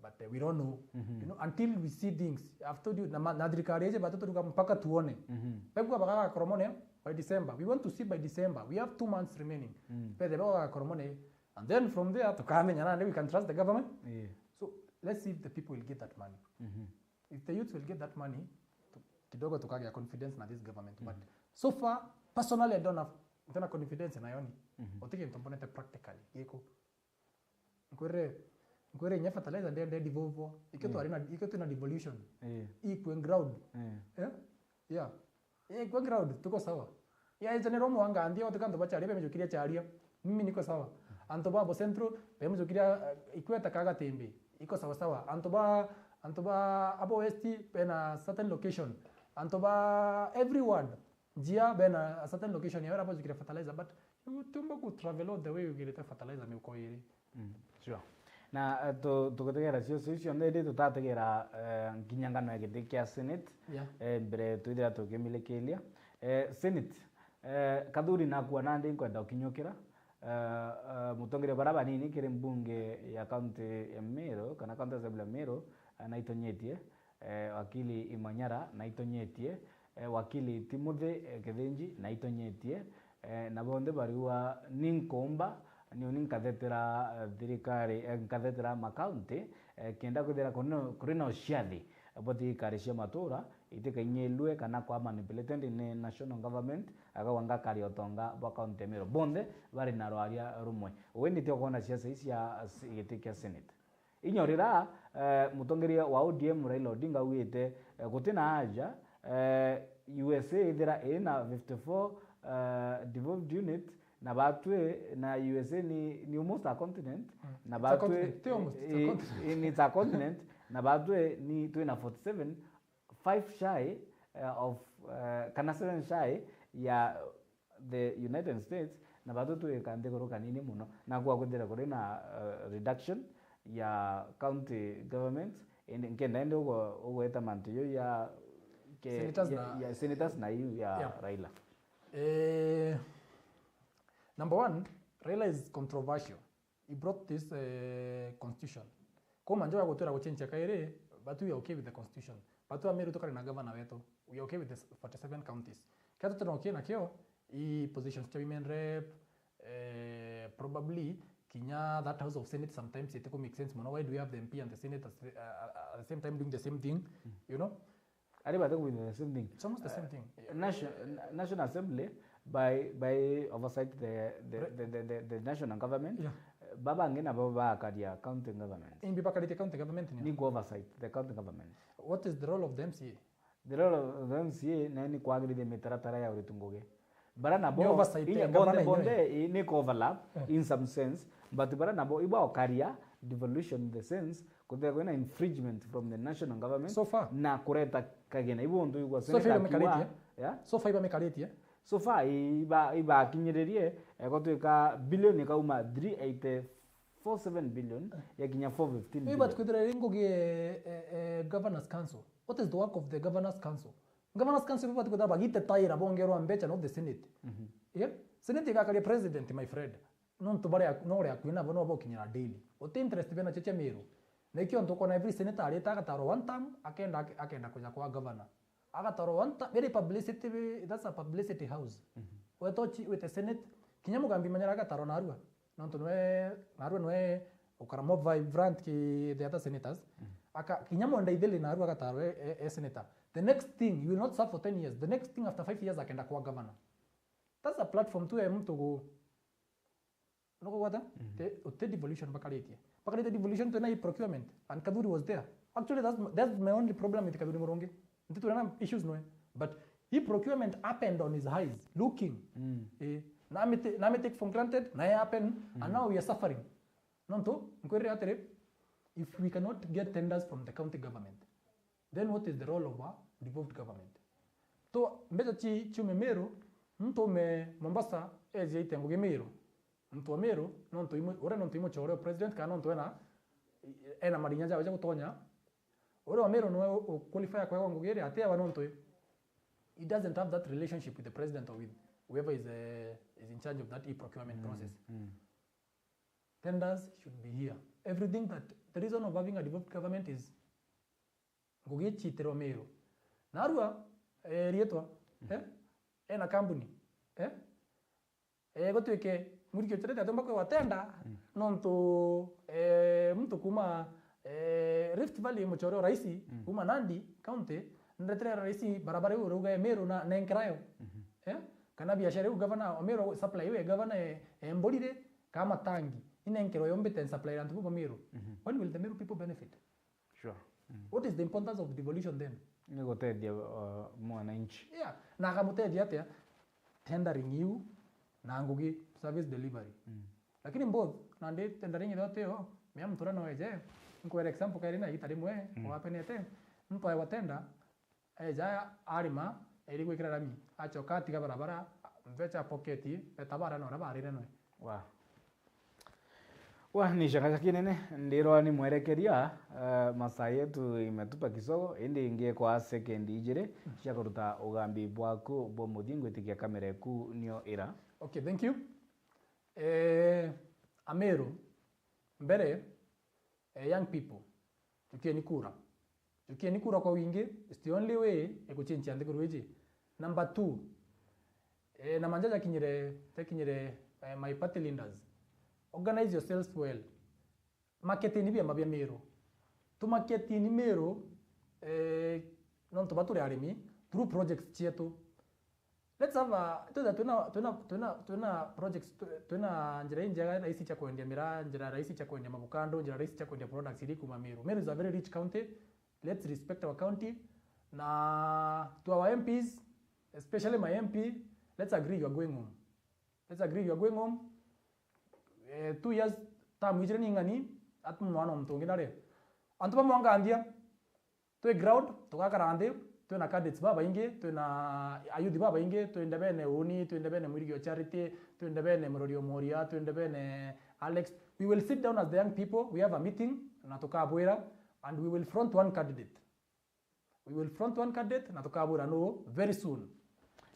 But, eh, we don't know. Mhm. You know, until we see things, I've told you, na ma-, na thirikari iji batu turuga mpaka tuone. Mhm. Pegua bagaga koromone by December. We want to see by December. We have two months remaining. Mm. Bethe bagaga koromone, and then from there tukamenya nandi we can trust the government. Yeah. So let's see if the people will get that money. Mhm. If the youths will get that money, tu-, kidogo tukagia confidence na this government. But, mhm, So far, personally, I don't have, ndina confidence nayo ni. Mhm. Uti gintu mbonete practically giko. Nkwirire, nkwirire inya fertilizer ndende ndivovwa. Ikio Mm. twari na, ikio twina devolution. Eh. Ikue ground. Eh. Eh? Yeah. Ikue ground, tuko sawa. Ya, ija ni romo anga ndia, utika antu bacharia, bemejukiria charia. Mimi niko sawa. Antu ba Central, bemejukiria, eh, ikweta kaga tembe. Iko sawa sawa. Antu ba, antu ba abo West, bena certain location. Antu ba every ward. Njia, bena a certain location, ya wera bajukire fertilizer, but utiumba ku travel all the way ugirite fertilizer miuko iri. Mm, sure. Na, eh, tu-, tugitegera cio, cio cionthe indi tutategera, eh, nkinya ngano ya giti kia Senate. Yeah. Eh, mbere twithira tukimilikiria. Eh, Senate, eh, Kathuri nakua nandi nkwenda ukinyukira. Eh, eh, mutongeria bara banini kiri mbunge ya county ya Meru, kana county assembly ya Meru, eh, naitonyetie. Eh, wakili Imanyara naitonyetie. Eh, wakili Timothy, eh, Kithinji naitonyetie. Eh, na bonthe bariua ni nkumba, ni uni nkathetera, eh, thirikari, eh, nkathetera makaunti, eh, kenda kwithira kuri na, kuri na uciathi, eh, bwa thirikari cia matura, itikainyilue kana kwa manipulated ni national government, akauga ngakaria utonga bwa county ya Meru. Bonthe bari na rwaria rumwe. Wi ni ti ukwona siasa ici cia s-, giti kia Senate. Inyorira, eh, mutongeria wa O D M Raila Odinga augite, eh, guti na haja, eh, U S A ithira ina fifty-four, eh, devolved unit, na batwi, na U S A ni, ni almost a continent, Mm. na It's a batwi, continent. Ti almost, it's a eh, continent. Eh, it's a continent, na batwi ni twina forty-seven, five shy, eh, of, eh, kana seven shy ya the United States, na batwi twika nthiguru kanini muno. Na kwa kwithira kuri na, eh, reduction ya county government, indi nkenda indi ugwe-, ugweta mantu yo ya ke-, Senators ya, na ya senators na iu ya Yeah. Raila. Eh, number one, Raila is controversial. He brought this, eh, constitution. Kuma njo ya gutwira guchenjia kairi, but we are okay with the constitution. But we are Meru tukari na governor wetu. We are okay with the forty-seven counties. Kia tutina okay nakio, i positions cia women rep, eh, probably kinya that house of senate sometimes it make sense muno. Why do we have the M P and the senate at the, uh, uh, at the same time doing the same thing? Mm. You know? Ari bate kuwin the same thing. It's almost the same thing. Yeah. Nation-, na-, National Assembly by, by oversight the, the, Re- the, the, the, the national government. Yeah. Baba bangi nabo bakaria county government. Imbi bakaritie county government ni? Ni ku oversight the county government. What is the role of the M C A? The role of the M C A nayo ni kwagirithia mitaratara ya uritu ngugi. Bara nabo, ni oversight inya ya governor bonthe, inyowe. Bonthe, i, ni ku overlap, eh, in some sense, but bara nabo iba okaria devolution in the sense, kuthira kwina infringement from the national government. So far. Na kureta kagina. Ibo untu igwa So far seneta akiuga, bamikaritie? Yeah? So far bamikaritie? So far, iba, ibakinyiririe, eh, gutwika billion ikauma three eighty-four seven billion, eh, yakinya four fifteen billion. Iba tukwithira ri ngugi, eh, eh, eh, Governors Council. What is the work of the Governors Council? Governors Council ibati kwithira bagitetaira bongerwa mbecha, not the Senate. Mhm. Yeah? Senate igakaria president, my friend. Nontu bari aku-, no uri akui nabo no bokinyira daily. Uti interest bena cio cia Meru. Na ikio ntu ukona every senator arita agataro one term, akenda, akenda kuja kwa governor. Agataro one term, very publicity, that's a publicity house. Mhm. Wetochi, wite Senate, kinya Mugambi Manyara agataro narua. Nontu nwe, narua nwe ukara more vibrant ki the other senators. Mhm. Aka, kinya Mwenda Ithili narua agataro e, e, e senator. The next thing, you will not serve for ten years. The next thing after five years akenda kwa governor. That's a platform tu ya muntu gu-, nukugwata? Mhm. Te, uti devolution bakaritie. Bakaritie devolution twina i procurement. And Kathuri was there. Actually, that's, that's my only problem with Kathuri Murungi. Nti twina issues noe. But i procurement happened on his eyes, looking. Mm. Eh, na ame ta-, na ame take for granted, na ya happen, and now we are suffering. Nontu, nkwirire atiri, if we cannot get tenders from the county government, then what is the role of a devolved government? To, mbeca ci, ciume Meru, muntu ume Mombasa, eje aite ngugi Meru. Muntu wa Meru, nontu imwe, uria nontu imwe chore president, kana nontu ena, ena marinya jawe ja gutonya. Uria wa Meru niwe u, u qualify kwega ngugi iria, ati ewa nontu he doesn't have that relationship with the president or with whoever is, uh, is in charge of that e-procurement Mm, process. Mm. Tenders should be here. Everything that, the reason of having a devolved government is ngugi iciitirwa Meru. Narua, eh, riitwa, Mm. eh, ena kambuni, eh, eh, gutwike Muriki Ocharete atomba kwiwa tenda, Mm. nontu, eh, muntu kuma, eh, Rift Valley, muchore o raisi, Mm. kuma Nandi County, ndetera raisi barabara iu urauga e Meru na nenkerayo. Mhm. Eh? Kana biashara iu gavana wa Meru, supply iu ya gavana e, e Mborire, ka Matangi, inenkerwe yombite supply antu bo ba Meru. Mhm. When will the Meru people benefit? Sure. Mm. What is the importance of devolution then? Ni gutethia, uh, mwananchi. Yeah. Na akamutethia atia? Tendering iu na ngugi, service delivery. Mm. Lakini both, nandi tendering ithoteo, mea mtura no eje, nkwere example kairi na igita rimwe, mm, wapenete, mtu aewa tender, eja arima, eri gwikira rami, acoka atiga barabara, mbecha pocket, beta bara nora barire nwe. Wa. Wa, ni shaka kinene, ndirwa ni mwerekeria, eh, masaa yetu imetupa kisogo, indi ingi kwa second ijiri, mm, cia kuruta ugambi bwaku bwa muthia, ngwitikia kamera eku nio ira. Okay, thank you. Eh, Ameru, mbere, eh, young people, jukieni kura. Jukieni kura kwa wingi, it's the only way ya kuchinchia nthiguru iji. Number two, eh, na manja jakinyire, jakinyire, eh, my party leaders. Organize yourselves well. Marketini biama bia Meru. Tumarketini Meru, eh, nontu ba turi arimi, through projects cietu. Let's have a, twina, twina, twina, twina, twina projects, twi-, twina njira injega rahisi cia kwendia miraa, njira rahisi cia kwendia mavocado, njira rahisi cia kwendia products iria ikuma Meru. Meru is a very rich county. Let's respect our county. Na to our M Ps, especially my M P, let's agree you are going home. Let's agree you are going home. Eh, two years, term ijire ni ng'ani, atu mwana wa muntu ungi nare. Antu ba mwangandia, twi ground, tugakara nthi, twina candidates babaingi, twina ayuthi babaingi, twi ndebene Uni, twi ndebene Mwirigi o Charity, twi ndebene Murori o Moria, twi ndebene Alex. We will sit down as the young people, we have a meeting, na tukabwira, and we will front one candidate. We will front one candidate, na tukabwira no very soon.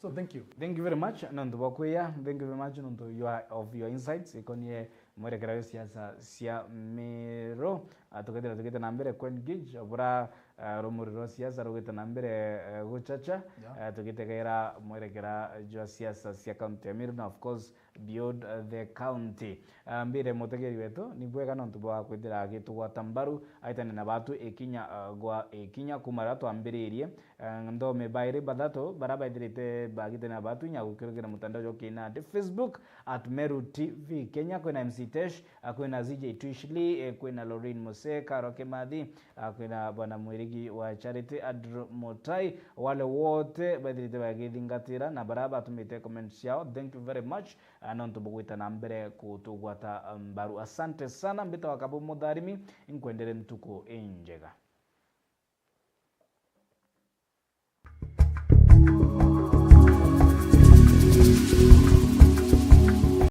So thank you. Thank you very much, nontu bwa kwiya. Thank you very much, nontu you are of your insights ikonie mwerekera yo siasa cia Meru. Ah, tukethira tugite na mbere ku engage, bura, ah, rumuri rwa siasa rugite na mbere, eh, guchacha. Yeah. Ah, tugitegera mwerekera jwa siasa cia county ya Meru, na of course, beyond, uh, the county. Ah, mbire mutegeri wetu, ni bwega nontu bwa kwithira agitugwata mbaru, aitane na batu ikinya, ah, gwa ikinya kuma riria twambiririe. Ah, nthome bairi bathatu bara baithirite bagitane na batu inya gukirugira mutandao jwa kinandi, Facebook at Meru T V Kenya, kwina M C Tesh, ah, kwina Z J Twishli, eh, kwina Lorraine Muse, Karo Kimathi, ah, kwina bwana Mwirigi wa Charity, Andrew Mutai, wale wote baithirite bagithingatira na bara batumite comments ciao. Thank you very much. Ah, nontu bugwita na mbere kutugwata mbaru. Asante sana, mbitawa Kabu Mutharimi, inkwendere ntuku injega.